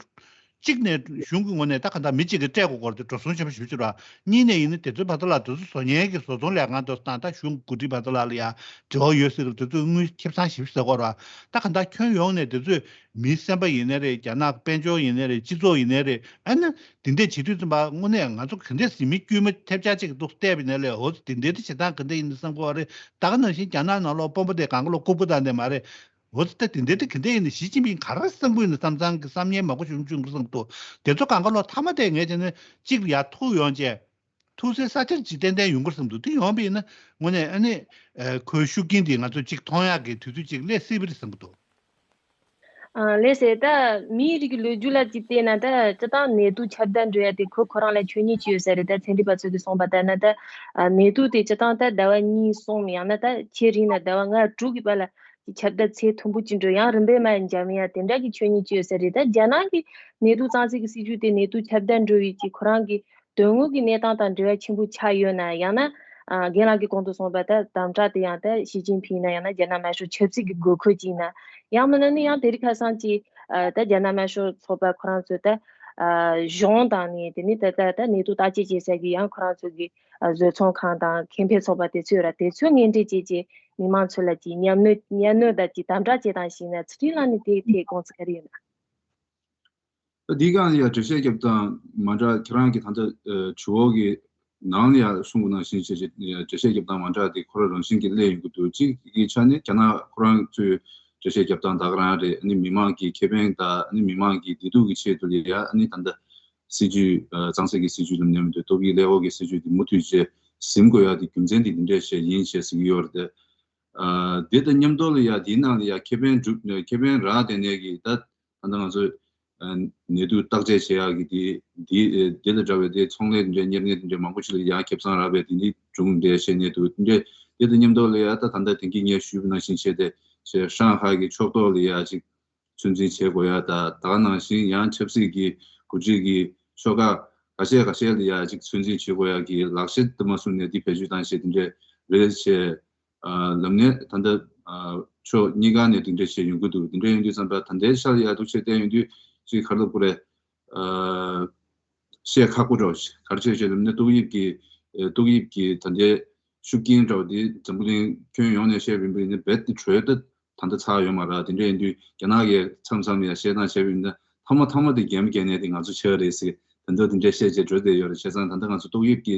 གཅིག་ནས་གཞུང་གི་ངོས་ནས་ད་ག་ད་མི་གཅིག་གིས་སྤྲད་དགོས་སྐོར་དེ་འགྲོ་སོང་ཆེན་པོ་ཞེ་པོ་ཅིག་རེད་བ། གཉིས་ནས་ཡིན་ན་དེ་ཚོའི་བར་དུ་ལ་དེ་ཚོ་བཟོ་མཁན་གྱི་བཟོ་ཚོང་ལས་ཁང་དེ་ཚོ་དང་ད་གཞུང་གི་འགོ་ཁྲིད་བར་དུ་ལ་ལ་ཡ་འབྲེལ་བ་ཡོད་ཟེར་གི་རེད། དེ་ཚོས་དངུལ་ཁེ་བཟང་ཞེ་པོ་ཟ་གི་རེད་བ། ད་ག་ད་ཁྱོན་ཡོངས་ནས་དེ་ཚོས་མིའི་སེམས་པ་ཡིན་ནའི་རེད། རྒྱ་ནག་དཔལ་འབྱོར་ཡིན་ནའི་རེད། སྤྱི་ཚོགས་ཡིན་ནའི་རེད། ཨ་ནི། དེ་འདྲས་བྱེད་དུས་ཙམ་པ་དངོས་གནས་ང་ཚོ་ག་འདྲས་ཟིན་མི་དཀྱུས་མ་ཐེབས་ཆག་ཅིག་འདུག་བལྟས་པ་ཡིན་ན་ལས། འོ་དེ་འདྲས་དེ་བྱེད་སྟངས་ག་འདྲས་ཡིན་ནམ་བསམ་གྱི་ཡོད་རེད། ད་ག་ནང་བཞིན་རྒྱ་ནག་ནང་ལོགས་དཔོན་པོ་དེ་གང་ག་ལོག་ལྐུགས་པ་བཏང་དེ་མ་རེད། འོ་དེ་ད་དེ་འདྲས་དེ་ག་འདྲས་ཡིན་ན་ཞི་ཅིན་ཕིང་ག་རེ་བསམ་གྱི་ཡོད་ན་བསམ་བསམ་གྱི་བསམ་ངན་མང་པོ་བྱུང་བྱུང་གི་བསམ་འདུག་དེ་ཚོ་གང་ག་ལོག་མཐའ་མ་དེ་ངས་བྱས་ན་གཅིག་ལ་ཡར་ཐུག་ཡོང་བྱས། ཐུག་སའི་ས་ཆ་ཅིག་ཏན་ཏན་ཡོང་གི་རེད་བསམ་འདུག་དེ་ཡོང་བ་ཡིན་ན་དངོས་གནས་ཨ་ནི་ཁོའི་ཤུགས་རྐྱེན་དེ་ང་ཚོས་གཅིག་མཐོང་ཡག་གི་དུས་ཚོད་ཅིག་སླེབས་སྲིད་པ་རེད་བསམ་གྱི་འདུག་ཨ་ལགས་སེ། ད་མིའི་རིགས་ཀྱི་ལོ་རྒྱུས་ལ་ཅིག་བལྟས་ན་ད་སྤྱིར་བཏང་ནད་དུག་ཁྱབ་གདལ་འགྲོ་ཡ་དེ་ཁོ་ཁོ་རང་ལ་ཆོས་ཉིད་ཅིག་ཡོད་ས་རེད། ད་ཚན་རིག་པ་ཚོ་གིས་གསུངས་པ་ལྟར་ན་ད་ཨ་ནད་དུག་དེ་སྤྱིར་བཏང་ད་ཟླ་བ་གཉིས་གསུམ་ཡང་ན་ད་ཆེས་རིང་ན་ཟླ་བ་ལྔ་དྲུག་གི་བར་ལ་ཅིག་ཁྱབ་གདལ་ཚད་མཐོན་པོ་ཅིག་འགྲོ། ཡང་རིམ་པས་མར་འཇམ་ཡ་དེ་འདྲ་གི་ཆོས་ཉིད་ཅིག་ཡོད་ས་རེད། ད་རྒྱ་ནག་གི་ནད་དུག་གཙང་སེལ་གྱི་སྲིད་ཇུས་དེ་ནད་དུག་ཁྱབ་གདལ་འགྲོ་བའི་ཅིག་ཁོ་རང་གི་དོན་དངོས་ཀྱི་གནས་སྟངས་དང་འབྲེལ་བ་ཆེན་པོ་ཆགས་ཡོད་ན། ཡང་ན་ཨ་རྒན་ལགས་ཀྱིས་གོང་དུ་གསུངས་པ་ལྟར་དམ་དྲག་དེ་ཡང་ད་ཞི་ཅིན་ཕིང་ཡིན་ན་ཡང་ན་རྒྱ་ནག་དམར་ཤོག་ཆབ་སྲིད་ཀྱི་དགོས་མཁོ་ཅིག་ཡིན་ན། ཡང་མིན་ན་ནི་ཡང་དེ་རིང་ཁ་སང་ཅིག་ཨ་ད་རྒྱ་ནག་དམར་ཤོག་ཚོགས་པ་ཁོ་རང་ཚོས་ད་ཨ་གཞུང་དང་ནི་དེ་ནི་ད་ད་ད་ནད་དུག་བརྟག་དཔྱད་བྱེད་ས་གི་ཡང་ཁོ་རང་ཚོ་གི་ཨ་བཟོ་ཚོང་ཁང་དང་ཁེ་ཕན་ཚོགས་པ་དེ་ཚོས་ར་དེ་ཚོས་ངན་འབྲེལ་བྱས་ཀྱི་མི་མང་ཚོ་ལ་ཅིག་གཉའ་གནོན་གཉའ་གནོན་དང་ཅིག་དམ་དྲག་བྱེད་སྟངས་ཤིག་ཡིན་ན། ཚེ་རིང་ལགས་ནི་དེའི་ཐད་དགོངས་ཚུལ་ག་རེ་ཡོད་ན། ད་འདི་སྒང་ལ་ཡ་འགྲེལ་བཤད་རྒྱབ་སྟངས་མ་འདྲ། ཁྱེད་རང་གིས་ད་ལྟ་ཨ་དྲི་བ་གི་ནང་ལ་ཡ་གསུངས་པ་ནང་བཞིན་བྱས་བྱས་འགྲེལ་བཤད་རྒྱབ་སྟངས་མ་འདྲ་དེ་ཁོ་རང་རང་བཞིན་གྱིས་སླེབས་ཡོང་གི་འདུག་གཅིག་གི་ཆ་ནས་རྒྱ་ནག་ཁོ་རང་ཚོའི་འགྲེལ་བཤད་རྒྱབ་སྟངས་ད་ག་རང་རེད། ཨ་ནི་མི་མང་གི་ཁེ་ཕན་དང་ཨ་ནི་མི་མང་གི་བདེ་སྡུག་གི་ཆེད་དུ་ལ་ཡ་ཨ་ནི་ད་ལྟ་སྲིད་ཇུས་ཨ་གཙང་སེལ་གྱི་སྲིད་ཇུས་ལབ་ནས་མི་འདུག་ཏོག་དབྱིབས་ཀླད་ཀོར་གྱི་སྲིད་ཇུས་དེ་མུ་མཐུད་བྱས་ཟིན་དགོས་ཡ་དེ་རྒྱུ་མཚན་དེ་འདི་འདྲས་བྱས་ཡིན་བྱས་ཟེར་གྱི་ཡོད་རེད་དེ། ཨ་དེ་དང་མཉམ་དུ་ལ་ཡ་དེའི་ནང་ལ་ཡ་ཁེ་ཕན་སྒྲུབ་ཁེ་ཕན་རག་བསྡད་མཁན་གྱི་ད་ད་ལྟ་ང་ཚོ་ཨ་ནད་དུག་བརྟག་དཔྱད་བྱེད་ཡག་གི་དེ་དེ་དེ་དང་འདྲ་བའི་དེ་ཚོང་ལས་འདྲ་གཉེར་གནས་འདྲ་མང་པོ་ཞིག་ལ་ཡ་ཁེ་བཟང་རག་པའི་དེ་འདྲའི་སྒྲུང་འདྲ་བཤད་མཁན་འདུག་འདྲ། དེ་དང་མཉམ་དུ་ལ་ཡ་ད་ད་ལྟ་དེང་གི་ངས་ཞུས་པ་ནང་བཞིན་བྱས་ཏེ་བྱས་ཧྲང་ཧའེ་གི་ཕྱོགས་གཏོགས་ལ་ཡ་ཅིག་ཚོད་འཛིན་བྱེད་དགོས་ཡ་ད་ད་ག་ནང་བཞིན་ཡང་ཆབ་སྲིད་ཀྱི་འགོ་ཁྲིད་ཀྱི་ཤོག་ཁག་ཁ་ཤས་ཁ་ཤས་ལ་ཡ་ཅིག་ཚོད་འཛིན་བྱེད་དགོས་ཡ་གི་ལག་ཤེས་དུ་མ་བཟུང་ནས་འདི་བེད་སྤྱོད་བཏང་བྱས་དེ་འདྲ་རེད་བྱས། ཨ་ལམ་ནས་ད་ལྟ་ཨ་ཕྱོགས་གཉིས་ཀ་ནས་དེ་འདྲ་བྱས་ཡོང་གི་འདུག་དེ་འདྲ་ཡོང་དུས་ཙམ་པ་ད་ལྟའི་ཆར་ཡ་འདུག་བྱས་བལྟས་ཡོང་དུས་ཅིག་ག་རེ་ལབ་དགོས་རེད། ཨ་བཤད་ཁག་པོ་འདྲ་བོ་ཞིག་ག་རེ་བྱས་བྱས་ལབ་ན་ཏོག་དབྱིབས་ཀྱི་ཨ་ཏོག་དབྱིབས་ཀྱི་ད་ལྟའི་ཤུགས་རྐྱེན་འདྲ་བོ་དེ་འཛམ་བུ་གླིང་ཁྱོན་ཡོངས་ནས་བཤད་པ་ཡིན་པ་ཡིན་ན་རྦད་དེ་གྲོལ་ད་ད་ལྟ་ཚར་ཡོད་མ་རེད། དེ་འདྲ་ཡིན་དུས་རྒྱ་ནག་གིས་མཚམས་མཚམས་ཡ་བཤད་སྟངས་བྱས་པ་ཡིན་ན་མཐའ་མ་མཐའ་མ་དེ་རྒྱལ་མོ་རྒྱལ་ནས་དེ་ང་ཚོ་ཆགས་རེད་ཟེར་ད་ལྟ་དེ་འདྲ་བཤད་བྱས་འགྲོ་བསྡད་ཡོད་རེད། བྱས་ཙང་ད་ལྟ་ང་ཚོ་ཏོག་དབྱིབས་ཀྱི་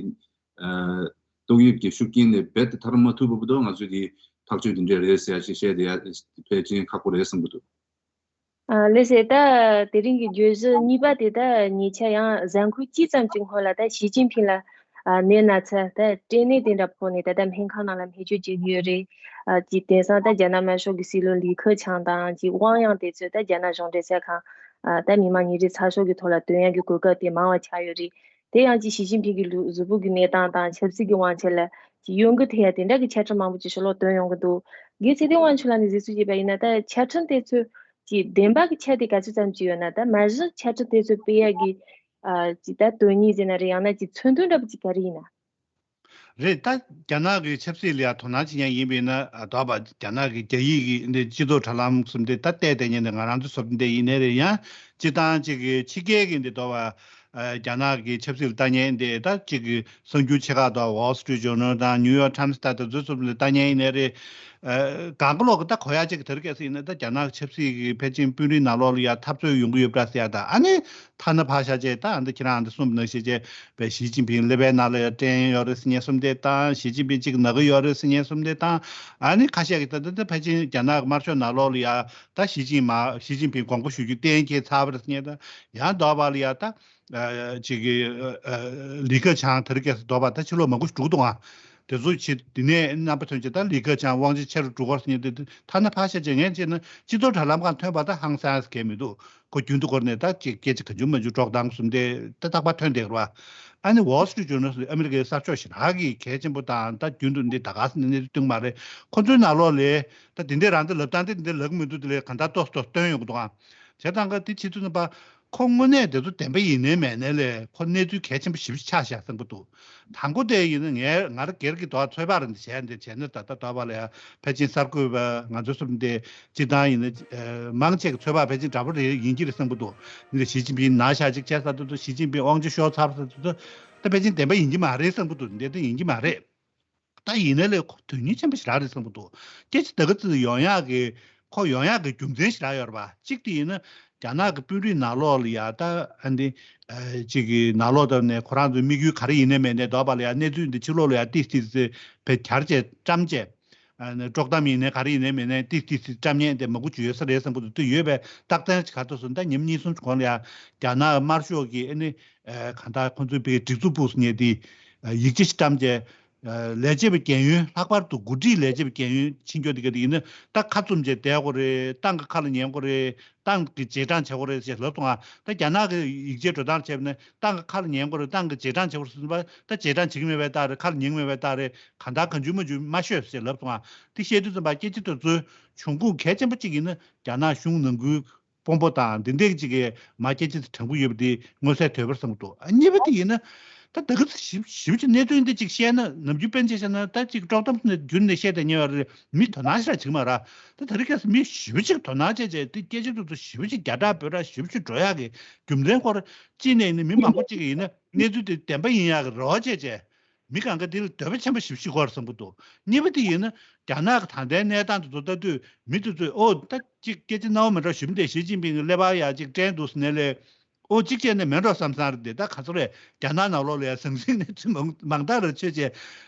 ཨ་ཏོག་དབྱིབས་ཀྱི་ཤུགས་རྐྱེན་ལས་རྦད་དེ་ཐར་མ་ཐུབ་པ་བར་དུ་ང་ཚོས་དེ་ཐག་གཅོད་དེ་འདྲ་རེད་ཟེར་ཡ་ཞིག་བཤད་དེ་ཡ་ཕལ་ཆེར་ཁག་པོ་རེད་བསམ་གྱི་འདུག་ཨ་ལགས་སེ། ད་དེ་རིང་གི་བརྗོད་གཞི་གཉིས་པ་དེ་ད་ཉེ་ཆར་ཡང་གཟའ་འཁོར་གཅིག་ཙམ་གྱི་སྔོན་ལ་ད་ཞི་ཅིན་ཕིང་ལ་ཨ་ནད་ན་ཚ་ད་སྐྲན་ནད་དེ་འདྲ་ཕོག་ནས་ད་ལྟ་སྨན་ཁང་ནང་ལ་སྨན་བཅོས་བྱེད་ཀྱི་ཡོད་རེད། ཨ་ཅིག་དེང་སང་ད་རྒྱ་ནག་དམར་ཤོག་གི་སྲིད་བློན་ལི་ཁེ་ཆང་དང་ཅིག་ཝང་ཡང་དེ་ཚོས་ད་རྒྱ་ནག་གཞུང་འབྲེལ་གསར་ཁང་ཨ་ད་མི་མང་ཉིན་རེའི་ཚགས་ཤོག་གི་ཐོག་ལ་འདོན་ཡག་གི་གོ་སྐབས་དེ་མང་བ་ཆགས་ཡོད་རེད། དེ་ཡང་ཅིག་ཞི་ཅིན་ཕིང་གི་ལུ་གཟུགས་པོ་གི་གནས་སྟངས་དང་ཆབ་སྲིད་ཀྱི་དབང་ཆ་ལ་ཅིག་གཡོ་འགུལ་ཐེབས་ཡ་དེ་འདྲ་གི་ཆ་འཕྲིན་མང་པོ་ཅིག་ཕྱི་ལོགས་བཏོན་ཡོང་གི་འདུག་རྒན་ཚེ་བརྟན་དབང་ཕྱུག་ལགས་ནས་གཟིགས་ཚུལ་བྱས་པ་ཡིན་ན་ད་ཆ་འཕྲིན་དེ་ཚོས་ཅིག་བདེན་པ་གི་ཆ་དེ་ག་ཚོད་ཙམ་ཅིག་ཡོད་ན། ད་མ་གཞི་ཆ་འཕྲིན་དེ་ཚོས་སྤེལ་ཡ་གི་ཨ་ཅིག་ད་དོན་སྙིང་ཟེར་ན་རེད། ཡང་ན་ཅིག་མཚོན་དོན་འདྲ་པོ་ཅིག་ག་རེ་ཡིན་ན། རེད། ད་རྒྱ་ནག་གི་ཆབ་སྲིད་ལ་ཡང་དོ་སྣང་བྱེད་མཁན་ཡིན་པ་ཡིན་ན་ཨ་དོགས་པ་རྒྱ་ནག་གི་རྒྱ་ཡིག་གི་འདི་སྤྱི་ཚོགས་དྲ་ལམ་གསུམ་དེ་ད་བལྟས་བསྡད་མཁན་དེ་ང་རང་ཚོ་སོབ་འདི་ཡིན་ནའི་རེད། ཡང་སྤྱི་བཏང་གཅིག་གི་ཕྱི་རྒྱལ་གྱི་འདི་དོགས་པ་ཨ་རྒྱ་ནག་གི་ཆབ་སྲིད་ལ་ལྟ་མཁན་དེ་ད་གཅིག་གི་གསར་འགྱུར་ཆེ་ཁག་དང་Wall Street Journal་དང་New York Times་ད་དེ་ཚོའི་གསུམ་ལ་ལྟ་མཁན་ཡིན་ནའི་རེད། ཨ་གང་ག་ལོག་གི་ད་གོ་ཡ་གཅིག་གི་དེ་རིང་ཁ་སང་ཡིན་ན་ད་རྒྱ་ནག་གི་ཆབ་སྲིད་ཀྱི་ཕལ་ཆེར་དཔོན་རིགས་ནང་ལོགས་ལ་ཡ་འཐབ་རྩོད་ཡོང་གི་ཡོད་པ་འདྲ་ཟེར་ཡ་དང་། ཨ་ནི་ཐ་ན་ཕར་བཞག་བྱས་ད་ཨ་འདི་ཁྱེད་རང་ཨ་འདི་གསུངས་པ་ནང་བཞིན་བྱས་པའི་ཞི་ཅིན་ཕིང་ཀླད་པའི་ནང་ལ་ཡ་སྐྲན་ཡོད་རེད་ཟེར་མཁན་གསུམ་དེ་དང་། ཞི་ཅིན་ཕིང་གཅིག་ན་གི་ཡོད་རེད་ཟེར་མཁན་གསུམ་དེ་དང་། ཨ་ནི་ཁ་ཤས་ཀྱིས་ད་ལྟ་ད་ཕལ་ཆེར་རྒྱ་ནག་གི་དམར་ཤོག་ནང་ལོགས་ལ་ཡ་ད་ཞི་ཅིན་མ་ཞི་ཅིན་ཕིང་དགོངས་པ་ཞུ་རྒྱུ་གཏན་འཁེལ་ཚར་བ་རེད་ཟེར་མཁན་དང་། ཡང་དོགས་པ་ལ་ཡ་ད་ཨ་ཅིག་གི་ཨ་ཨ་ལི་ཁེ་ཆང་དེ་རིང་ཁ་སང་དོགས་པ་ད་ཕྱི་ལོགས་མང་པོ་ཞིག་འགྲོ་གི་འདུག་ཨ། དེ་ཚོ་ཆེ་དེ་ནས་རྣམ་པ་ཐོན་ཆེ་ད་ལི་ཁེ་ཆང་དབང་ཆ་ཆེ་རུ་འགྲོ་གི་རེད་ཟེར་མཁན་དེ་ཐ་ན་ཕར་བཞག་བྱས་ངས་བྱས་ན་སྤྱི་ཚོགས་དྲ་ལམ་སྒང་ཐོན་པ་ད་ཧང་སངས་གས་མི་འདུག་ཁོ་རྒྱུན་དུ་སྐོར་ནས་ད་ཅིག་སྐད་ཆ་གང་བྱུང་མང་བྱུང་སྒྲོག་སྟངས་གསུམ་དེ་ད་རྟག་པར་ཐོན་བསྡད་ཀྱི་རེད་བ། ཨ་ནི་Wall Street Journal་ཟེར་ཨ་མི་རི་ཀའི་གསར་ཤོག་ཞེ་དྲག་གི་གལ་ཆེན་པོ་དང་ད་རྒྱུན་དུ་འདི་ད་ག་ཟེར་ནས་གནས་ཚུལ་བཏོན་མ་རེད། ཁོ་ཚོའི་ནང་ལོགས་ལས་ད་དེ་འདྲའི་རང་འདི་ལབ་སྟངས་དེ་འདི་འདྲ་ལབ་ཀྱི་མི་འདུག་དེ་ལས་གང་ལྟར་ཏོག་ཙམ་སྟོན་ཡོང་གི་འདུག་ཨ། བྱས་ཙང་ག་དེ་བྱེད་དུས་ཙམ་པ་ཁོ་དངོས་གནས་དེ་ཚོ་བདེན་པ་ཡིན་ནའི་མེད་ནའི་ལས་ཁོ་གནས་ཚུལ་གལ་ཆེན་པོ་ཞེ་པོ་ཅིག་ཆགས་བཞག་བསམ་གྱི་འདུག་དང་པོ་དེ་ཡིན་ན་ངས་ང་རང་སྒེར་གྱི་དོགས་ཚོད་དཔག་རེ་འདི་བྱས་འདི་བྱས་ན་ད་ལྟ་དོགས་པ་ལ་ཡ་ཕལ་ཆེར་གསར་འགོད་པ་ང་ཚོ་གསུམ་དེ་སྤྱི་བཏང་ཡིན་ན་མང་ཆེ་གི་ཚོད་དཔག་ཕལ་ཆེར་འདྲ་པོ་རེ་ཡིན་གྱི་རེད་བསམ་གྱི་འདུག་འདི་ཞི་ཅིན་ཕིང་ན་ཤག་ཅིག་བྱས་ཚར་དུས་ཚོད་ཞི་ཅིན་ཕིང་དབང་ཆ་ཤོར་ཚར་ཚར་དུས་ཚོད་ད་ཕལ་ཆེར་བདེན་པ་ཡིན་གྱི་མ་རེད་བསམ་གྱི་འདུག་འདི་ད་ཡིན་གྱི་མ་རེད། ད་ཡིན་ནའི་ལས་ཁོ་དོན་སྙིང་ཆེན་པོ་ཞིག་རག་རེད་བསམ་གྱི་འདུག་སྐད་ཆ་ད་ག་ཚོད་ཡོང་ཡག་གི་ཁོ་ཡོང་ཡག་གི་རྒྱུ་མཚན་ཞིག་རག་ཡོད་རེད་པ། གཅིག་དེ་ཡིན་ན་རྒྱ་ནག་གི་དཔོན་རིགས་ནང་ལོགས་ལ་ཡ་ད་ཨ་འདི་ཨ་གཅིག་གི་ནང་ལོགས་དང་ནས་ཁོ་རང་ཚོའི་དམིགས་ཡུལ་ག་རེ་ཡིན་ནའི་མེད་ནའི་དོགས་པ་ལ་ཡ་གནས་ཚུལ་འདི་ཕྱི་ལོགས་ལ་ཡ་ཏིས་ཏིས་སེ་བེད་སྦྱར་བྱས་བཀྲམ་བྱས། ཨ་ནི་དཀྲོག་གཏམ་ཡིན་ནའི་ག་རེ་ཡིན་ནའི་མེད་ནའི་ཏིས་ཏིས་སེ་བཀྲམ་མཁན་དེ་མང་པོ་ཅིག་ཡོད་ས་རེད་བསམ་གྱི་འདུག་དེ་ཡོད་པའི་རྟགས་མཚན་ཅིག་ག་རེ་འདུག་ཟེར་ན་ད་ཉིན་གཉིས་གསུམ་གོང་ལ་ཡ་རྒྱ་ནག་དམར་ཤོག་གི་ཨ་ནི་ཨ་གང་ལྟར་ཁོང་ཚོའི་བའི་སྒྲིག་འཛུགས་པུས་ཉེ་དེ་ཡིག་ཆ་ཞིག་བཀྲམ་བྱས། ལས་བྱེད་པའི་རྒན་ཡོལ་ལྷག་པར་དུ་འགོ་ཁྲིད་ལས་བྱེད་པའི་རྒན་ཡོལ་ཕྱིན་སྐྱོད་དེ་ག་དེ་ཡིན་ན་ད་ཁ་བཙུམ་བྱས་བསྡད་དགོས་རེད། ཏང་གི་ཁ་ལ་ཉན་དགོས་རེད། ཏང་གི་རྗེས་འབྲང་བྱེད་དགོས་རེད་ཅེས་ལབ་སོང་ང་། ད་རྒྱ་ནག་གི་ཡིག་ཆའི་འགྲོ་སྟངས་བྱས་པ་ན་ཏང་གི་ཁ་ལ་ཉན་དགོས་རེད། ཏང་གི་རྗེས་འབྲང་བྱེད་དགོས་རེད་ཟེར་ན་ད་རྗེས་འབྲང་བྱེད་ཀྱི་མེད་པའི་རྟགས་རེད། ཁ་ལ་ཉན་གྱི་མེད་པའི་རྟགས་རེད། གང་ལྟར་གང་བྱུང་མང་བྱུང་མ་ཤོད་ཅེས་ལབ་སོང་ང་། དེ་བཤད་དུས་ཙམ་པ་སྐད་ཆ་དེ་ཚོའི་འབྱུང་ཁུངས་གལ་ཆེན་པོ་གཅིག་ཡིན་ན་རྒྱ་ནག་གཞུང་ནང་ཁུལ་དཔོན་པོ་དང་འདི་འདྲས་ཅིག་གིས་མ་སྐད་ཆ་དེ་དྲང་པོ་ཡོད་པ་དེ་མངོན་གསལ་དོད་པོར་བསམ་གྱི་འདུག་ཨ་གཉིས་པ་དེ་ཡིན་ན་ད་ད་ག་ཞིབ་ཞིབ་ཅིག་གནས་ཚུལ་འདི་ཅིག་བཤད་ན་ནམ་རྒྱུན་དཔེར་ན་ཆ་བཞག་ན་ད་ཅིག་དཀྲོག་གཏམ་ནས་བརྒྱུད་ནས་བཤད་བསྡད་མཁན་ཡོད་རེད། མི་དོ་སྣང་ཞེ་དྲག་བྱེད་ཀྱི་མ་རེད། ད་དེ་རིང་ཁ་སང་མི་ཞེ་པོ་ཅིག་དོ་སྣང་བྱས་བྱས་དེ་སྐད་ཆ་དེ་ཚོ་ཞེ་པོ་ཅིག་རྒྱ་གྲགས་བོད་གྲགས་ཞེ་པོ་ཅིག་འགྲོ་ཡག་གི་རྒྱུ་མཚན་སྐོར་གཅིག་ནས་ཡིན་ན་མི་མང་པོ་ཅིག་གིས་ཡིན་ན་གནས་ཚུལ་དེ་བདེན་པ་ཡིན་ཡག་གི་རེ་བ་བྱས་བྱས། མི་གང་ག་འདི་ལ་འདོད་པ་ཆེན་པོ་ཞེ་པོ་ཅིག་ཡོད་རེད་བསམ་གྱི་འདུག་གཉིས་པ་དེ་ཡིན་ན་རྒྱ་ནག་གི་ད་ལྟའི་གནས་སྟངས་དེ་ཚོ་ལྟ་དུས་མི་དེ་ཚོས་ཨོ་ད་ཅིག་སྐད་ཆ་རྣ་བ་མི་འགྲོ་ཞུམ་བསྡད། ཞི་ཅིན་ཕིང་གི་ཀླད་པ་ཡ་ཅིག་སྐྲན་འདུག་ཟེར་ནའི་ལས་ ཨོ་གཅིག་བྱས་ནས་མེད་འགྲོ་བསམ་བསམ་རེད། དེ་ད་ག་ཚོད་རེད། རྒྱ་ནག་ནང་ལོགས་ལ་ཡང་ཟང་ཟིང་གནས་ཚུལ་མང་མང་དག་རེ་ཆོས་བྱས།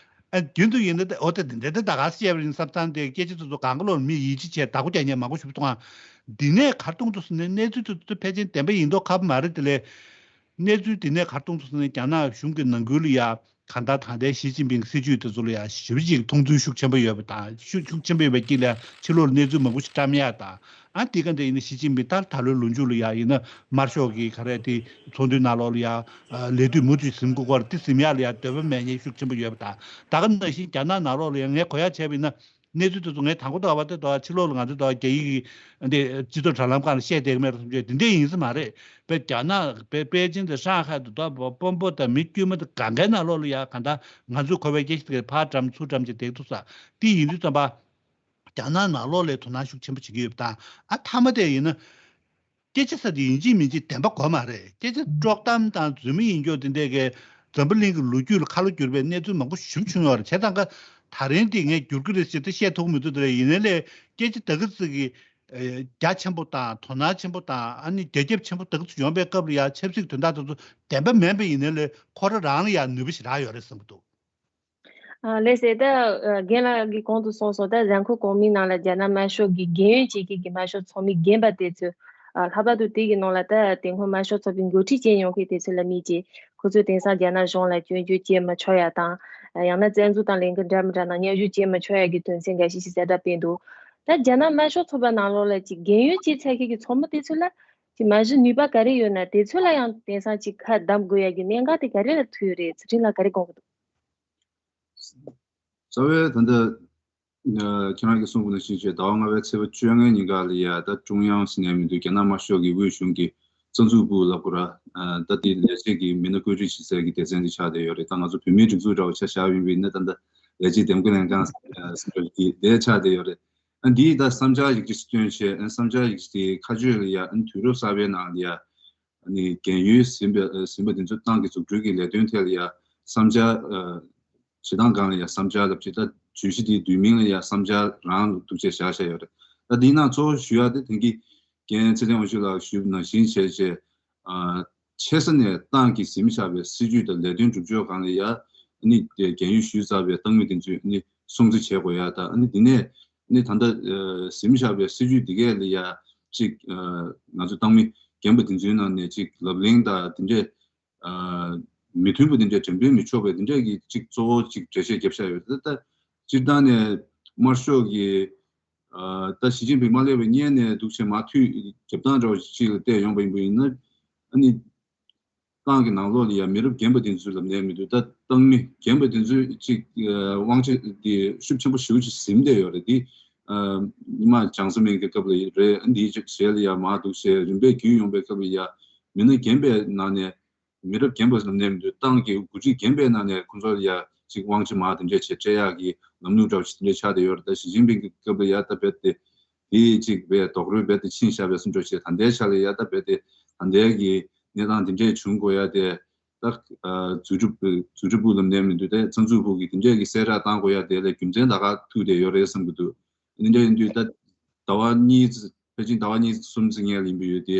ཨ་རྒྱུན་དུ་ཡིན་ན་ད་ཨོ་ད་དེ་འདྲ་ད་ད་ག་སེ་བྱས་པ་ཡིན་བསམ་བསམ་དེ། སྐད་ཆ་ཚོ་ཚོ་གང་ག་ལོར་མི་ཡིད་ཆེས་བྱས་བདག་པོ་རྒྱག་མཁན་མང་པོ་ཞིག་མཐོང་ང་། འདི་ནས་གར་གཏོང་དུ་སོང་ནས་གནས་ཚུལ་དེ་ཚོ་ཕལ་ཆེར་བདེན་པ་ཡིན་མདོག་ཁ་པོ་མ་རེད། དེ་ལས་གནས་ཚུལ་འདི་ནས་གར་གཏོང་དུ་སོང་ནས་རྒྱ་ནག་གཞུང་གི་ནང་ཁུལ་ལ་ཡ་གང་ལྟར་ད་ལྟའི་ཞི་ཅིན་ཕིང་སྲིད་ཇུས་དེ་ཚོ་ལ་ཡ་ཞེ་པོ་ཅིག་མཐོང་ཚུལ་ཤུགས་ཆེན་པོ་ཡོད་པ་དང་། ཤུགས་ཤུགས་ཆེན་པོ་ཡོད་པའི་དཀྱིལ་ལ་ཕྱི་ལོགས་ལ་གནས་ཚུལ་མང་པོ་ཞིག་བཀྲམ་ཡག་དང་། ཨ་འདི་ག་འདྲ་ཡིན་ན་ཞི་ཅིན་ཕིང་ད་ད་ལོའི་ལོ་མཇུག་ལ་ཡ་ཡིན་ན་དམར་ཤོག་གི་ག་རེ་དེ་ཚོགས་འདུའི་ནང་ལོགས་ལ་ཡ་ལས་དུས་མུ་མཐུད་ཟིན་དགོས་སྐོར་དེ་ཟིན་ཡག་ལ་ཡ་འདོད་པ་མེད་མཁན་ཤུགས་ཆེན་པོ་ཡོད་པ་དང་། ད་ག་ནང་བཞིན་རྒྱ་ནག་ནང་ལོགས་ལ་ཡ་ངས་གོ་ཡག་བྱས་པ་ཡིན་ན། གནས་ཚུལ་དེ་ཚོ་ངས་དང་པོ་དང་བ་དེ་དང་ཕྱི་ལོགས་ལ་ང་ཚོ་དང་རྒྱ་ཡིག་གི་འདི་སྤྱི་ཚོགས་དྲ་ལམ་སྒང་ལ་བཤད་བསྡད་ཀྱི་མེད་པ་བཟོ་འདྲ་འདི་འདྲ་ཡིན་ས་མ་རེད། པེ་རྒྱ་ནག་པེ་པེ་ཅིང་དང་ཧྲང་ཧའེ་དང་དང་དཔོན་པོ་དང་མི་དཀྱུས་མ་དང་གང་གའི་ནང་ལོགས་ལ་ཡ་གང་ལྟར་ང་ཚོས་གོ་བའི་སྐད་ཆ་དེ་ག་ཕར་བཀྲམ་ཚུར་བཀྲམ་བྱས་བསྡད་ཐུབ་ས་དེ་ཡིན་དུས་ཙམ་པ། རྒྱ་ནག་ནང་ལོགས་ལ་དོ་སྣང་ཤུགས་ཆེན་པོ་བྱེད་ཀྱི་ཡོད་པ་དང་། ཨ་མཐའ་མ་དེ་ཡིན་ན། སྐད་ཆ་ས་དེ་ཡིན་གཅིག་མིན་གཅིག་བདེན་པ་དགོས་མ་རེད། སྐད་ཆ་དཀྲོག་གཏམ་དང་རྫུན་མ་ཡིན་སྐྱོ་དེ་འདྲས་ཀྱི་འཛམ་བུ་གླིང་གི་ལོ་རྒྱུས་ལ་ཁ་ལོ་བསྒྱུར་བའི་གནས་ཚུལ་མང་པོ་ཞིག་བྱུང་ཡོད་རེད། བྱས་ཙང་ཀ་ད་རིང་འདི་ངས་བསྒྱུར་གྱི་རེད་ཟེར་ཏེ་བཤད་ཐུབ་མི་ཐུབ་དེ་རེད། ཡིན་ནའི་ལས་སྐད་ཆ་ད་ག་ཚོད་ཀྱི་ཨེ་རྒྱ་ཆེན་པོ་དང་དོ་སྣང་ཆེན་པོ་དང་། ཨ་ནི་རྒྱ་ཁྱབ་ཆེན་པོ་ད་ག་ཚོད་ཡོང་པའི་སྐབས་ལ་ཡང་ཆབ་སྲིད་དོན་དག་དེ་ཚོ་བདེན་པ་མིན་པ་ཡིན་ནའི་ལས་ཁོ་རང་རང་ལ་ཡང་ནུས་པ་ཞིག་རག་ཡོད་རེད་བསམ་གྱི་འདུག། ཨ་ལགས་སེ། ད་ཨ་རྒན་ལགས་ཀྱིས་གོང་དུ་གསུངས་སོང་། ད་གཟའ་འཁོར་གོང་མའི་ནང་ལ་རྒྱ་ནག་དམར་ཤོག་གི་རྒན་ཡོལ་བྱེད་མཁན་གྱི་དམར་ཤོག་ཚོགས་མི་རྒན་པ་དེ་ཚོས། ཨ་ལྷག་པར་དུ་དེ་གི་ནང་ལ་ད་དེ་སྔོན་དམར་ཤོག་ཚོགས་པའི་འགོ་ཁྲིད་བྱས་མྱོང་མཁན་དེ་ཚོ་ལ་དམིགས་ཀྱིས། ཁོ་ཚོས་དེང་སང་རྒྱ་ནག་གཞུང་ལ་སྐྱོན་བརྗོད་བྱེད་མི་ཆོག་ཡ་དང་། ཡང་ན་བཙན་འཛུལ་དང་ལས་འགུལ་འདྲ་མི་འདྲ་ནང་མཉམ་ཞུགས་བྱེད་མི་ཆོག་ཡ་གི་དོན་ཚན་འགའ་ཤས་ཤིག་གསལ་བསྒྲགས་སྤེལ་འདུག། ད་རྒྱ་ནག་དམར་ཤོག་ཚོགས་པ་ནང་ལོགས་ལ་ཅིག་རྒན་ཡོལ་བྱས་ཚར་མཁན་གྱི་ཚོགས་མི་དེ་ཚོ་ལ་ཅིག་མ་གཞི་ནུས་པ་ག་རེ་ཡོད་ན། དེ་ཚོ་ལ་ཡང་དེང་སང་ཅིག་ཁ་བསྡམ་དགོས་ཡ་གི་གནད་འགག་དེ་ག་རེ་ལ་ཐུག་ཡོད་རེད། ཚུལ་ཁྲིམས་ལགས་ག་རེ་དགོངས་ཀྱི་འདུག། རྩ་བའི་ད་ལྟ་ཁྱེད་རང་གིས་གསུངས་པ་ནང་བཞིན་བྱས། ཟླ་བ་ལྔ་པའི་ཚེས་པ་བཅོ་ལྔའི་ཉིན་ཀ་ལ་ཡ་ད་ཀྲུང་དབྱང་ཟེར་ནས་མི་འདུག། རྒྱ་ནག་དམར་ཤོག་གི་དབུས་གཞུང་གི་རྩ་འཛུགས་པུའུ་ལབ་དགོས་ར། ད་དེ་ལས་བྱེད་ཀྱི་མི་སྣ་བཀོད་སྒྲིག་བྱེད་སའི་གི་སྡེ་ཚན་དེ་ཆགས་བསྡད་ཡོད་རེད། ད་ང་ཚོ་བོད་མིའི་སྒྲིག་འཛུགས་འདྲ་བོ་ཆ་བཞག་པ་ཡིན་པ་ཡིན་ན། ད་ལྟ་ལས་བྱེད་འདེམས་བསྐོ་ལྷན་ཁང་ཟེར་བ་ཅིག་དེ་ཆགས་བསྡད་ཡོད་རེད། ཨ་འདིའི་ད་བསམ་འཆར་ཡིག་ཆ་ཞིག་བཏོན་བྱས། ཨ་བསམ་འཆར་ཡིག་ཆ་དེ་ཁ་གཅོད་ལ་ཡ། ཨ་དུས་རབས་གསར་པའི་ནང་ལ་ཡ། ཨ་ནི་རྒན་ཡོལ་ཟིན་པ་ཟིན་པ་དེ་ཚོ་ཏང་གི་འཛུགས་སྐྲུན་གྱི་ལས་དོན་ཐད་ལ་ཡ་བསམ་འཆར་ཨ་བྱེད་སྟངས་སྒང་ལ་ཡ་བསམ་འཆར་ལབ་ཅིག། ད་བརྗོད་གཞི་དེའི་བསྡུས་མིང་ལ་ཡ་བསམ་འཆར་རང་ལ་འདུག་བྱས་བཞག་བཞག་ཡོད་རེད། ད་འདིའི་ནང་གཙོ་བོ་ཞུ་ཡ་དེ་དེང་གི་རྒན་ཚེ་བརྟན་དབང་ཕྱུག་ལགས་ཞུས་པ་ནང་བཞིན་བྱས་བྱས། ཨ་ཆེ་ས་ནས་ཏང་གིས་ཟིན་བཞག་པའི་སྲིད་ཇུས་དང་ལས་དོན་སྒྲུབ་ཕྱོགས་སྒང་ལ་ཡ། ཨ་ནི་རྒན་ཡོལ་ཞུས་ཚར་བའི་ཏང་མི་དེ་ཚོས་ཨ་ནི་སྲུང་བརྩི་བྱེད་དགོས་ཡ་དང་། ཨ་ནི་དེ་ནས་ཨ་ནི་ད་ལྟ་ཨ་ཟིན་བཞག་པའི་སྲིད་ཇུས་འདི་གས་ལ་ཡ་ཅིག་ཨ་ང་ཚོ་ཏང་མི་རྒན་པ་དེ་ཚོའི་ནང་ནས་ཅིག་ལབ་གླེང་དང་དེ་འདྲས་ཨ་མི་མཐུན་པ་དེ་འདྲས་འགྲེམས་སྟོན་མི་ཆོག་པའི་དེ་འདྲས་ཀྱི་ཅིག་གཙོ་བོ་ཅིག་འགྲེལ་བཤད་བརྒྱབ་བཞག་ཡོད། ད་ལྟ་སྤྱིར་བཏང་ནས་དམར་ཤོག་གི་ཨ་ད་ཞི་ཅིན་ཕིང་མ་སླེབས་པའི་སྔོན་ནས་འདུག་བྱས་མར་མཐུད་རྒྱབ་སྟངས་འདྲ་བོ་ཅིག་ལ་བལྟས་ཡོང་པ་ཡིན་པ་ཡིན་ན། ཨ་ནི་ཏང་གི་ནང་ལོགས་ལ་ཡ་མི་རབས་རྒན་པ་དེ་ཚོ་ལབ་ནས་མི་འདུག། ད་ཏང་མི་རྒན་པ་དེ་ཚོས་ཅིག་ཨ་དབང་ཆ་དེ་ཤུགས་ཆེན་པོ་ཞེ་པོ་ཅིག་ཟིན་བསྡད་ཡོད་རེད། དེ་ཨ་ཉི་མ་བྱང་ས་མེད་ཀྱི་སྐབས་ལ་རེད། ཨ་འདིའི་ཅིག་ཞལ་ལ་ཡ་མར་འདུག་བྱས་རིམ་པས་བརྒྱུད་ཡོང་པའི་སྐབས་ལ་ཡ་མི་སྣ་རྒན་པའི་ནང་ནས། མི་རབས་རྒན་པ་ལབ་ནས་མི་འདུག། ཏང་གི་འགོ་ཁྲིད་རྒན་པའི་ནང་ནས་ཁོང་ཚོར་ཡ་ཅིག་དབང་ཆ་མར་དེ་འདྲས་བྱས་སྤྲད་ཡག་གི་ལམ་ལུགས་འདྲ་བོ་ཞིག་དེ་འདྲས་ཆགས་བསྡད་ཡོད་རེད། ད་ཞི་ཅིན་ཕིང་གི་སྐབས་ལ་ཡ་ད་རྦད་དེ་དེ་ཅིག་རྦད་རྡོག་རོལ་རྦད་དེ་ཕྱིན་བཞག་པའི་བཟོ་འདྲ་བྱས། ད་ལྟའི་ཆ་ལ་ཡ་ད་རྦད་དེ་ད་ལྟའི་གི་གནས་སྟངས་དེ་འདྲས་བྱུང་དགོས་ཡ་དེ། ད་ཨ་འཛུགས་སྐྲུན་འཛུགས་སྐྲུན་པུའུ་ལབ་ནས་མི་འདུག། དེ་རྩ་འཛུགས་པུའུ་གི་དེ་འདྲས་ཀྱི་གསལ་བསྒྲགས་བཏང་དགོས་ཡ་དེ་ལ་རྒྱུ་མཚན་ད་ག་ཐུག་བསྡད་ཡོད་རེད་བསམ་གྱི་འདུག། དེ་འདྲས་ཡིན་དུས་ད་ཟླ་བ་གཉིས་ཕལ་ཆེར་ཟླ་བ་གཉིས་གསུམ་ཙམ་སྔོན་ལ་ཡིན་པ་ཡོད་དེ།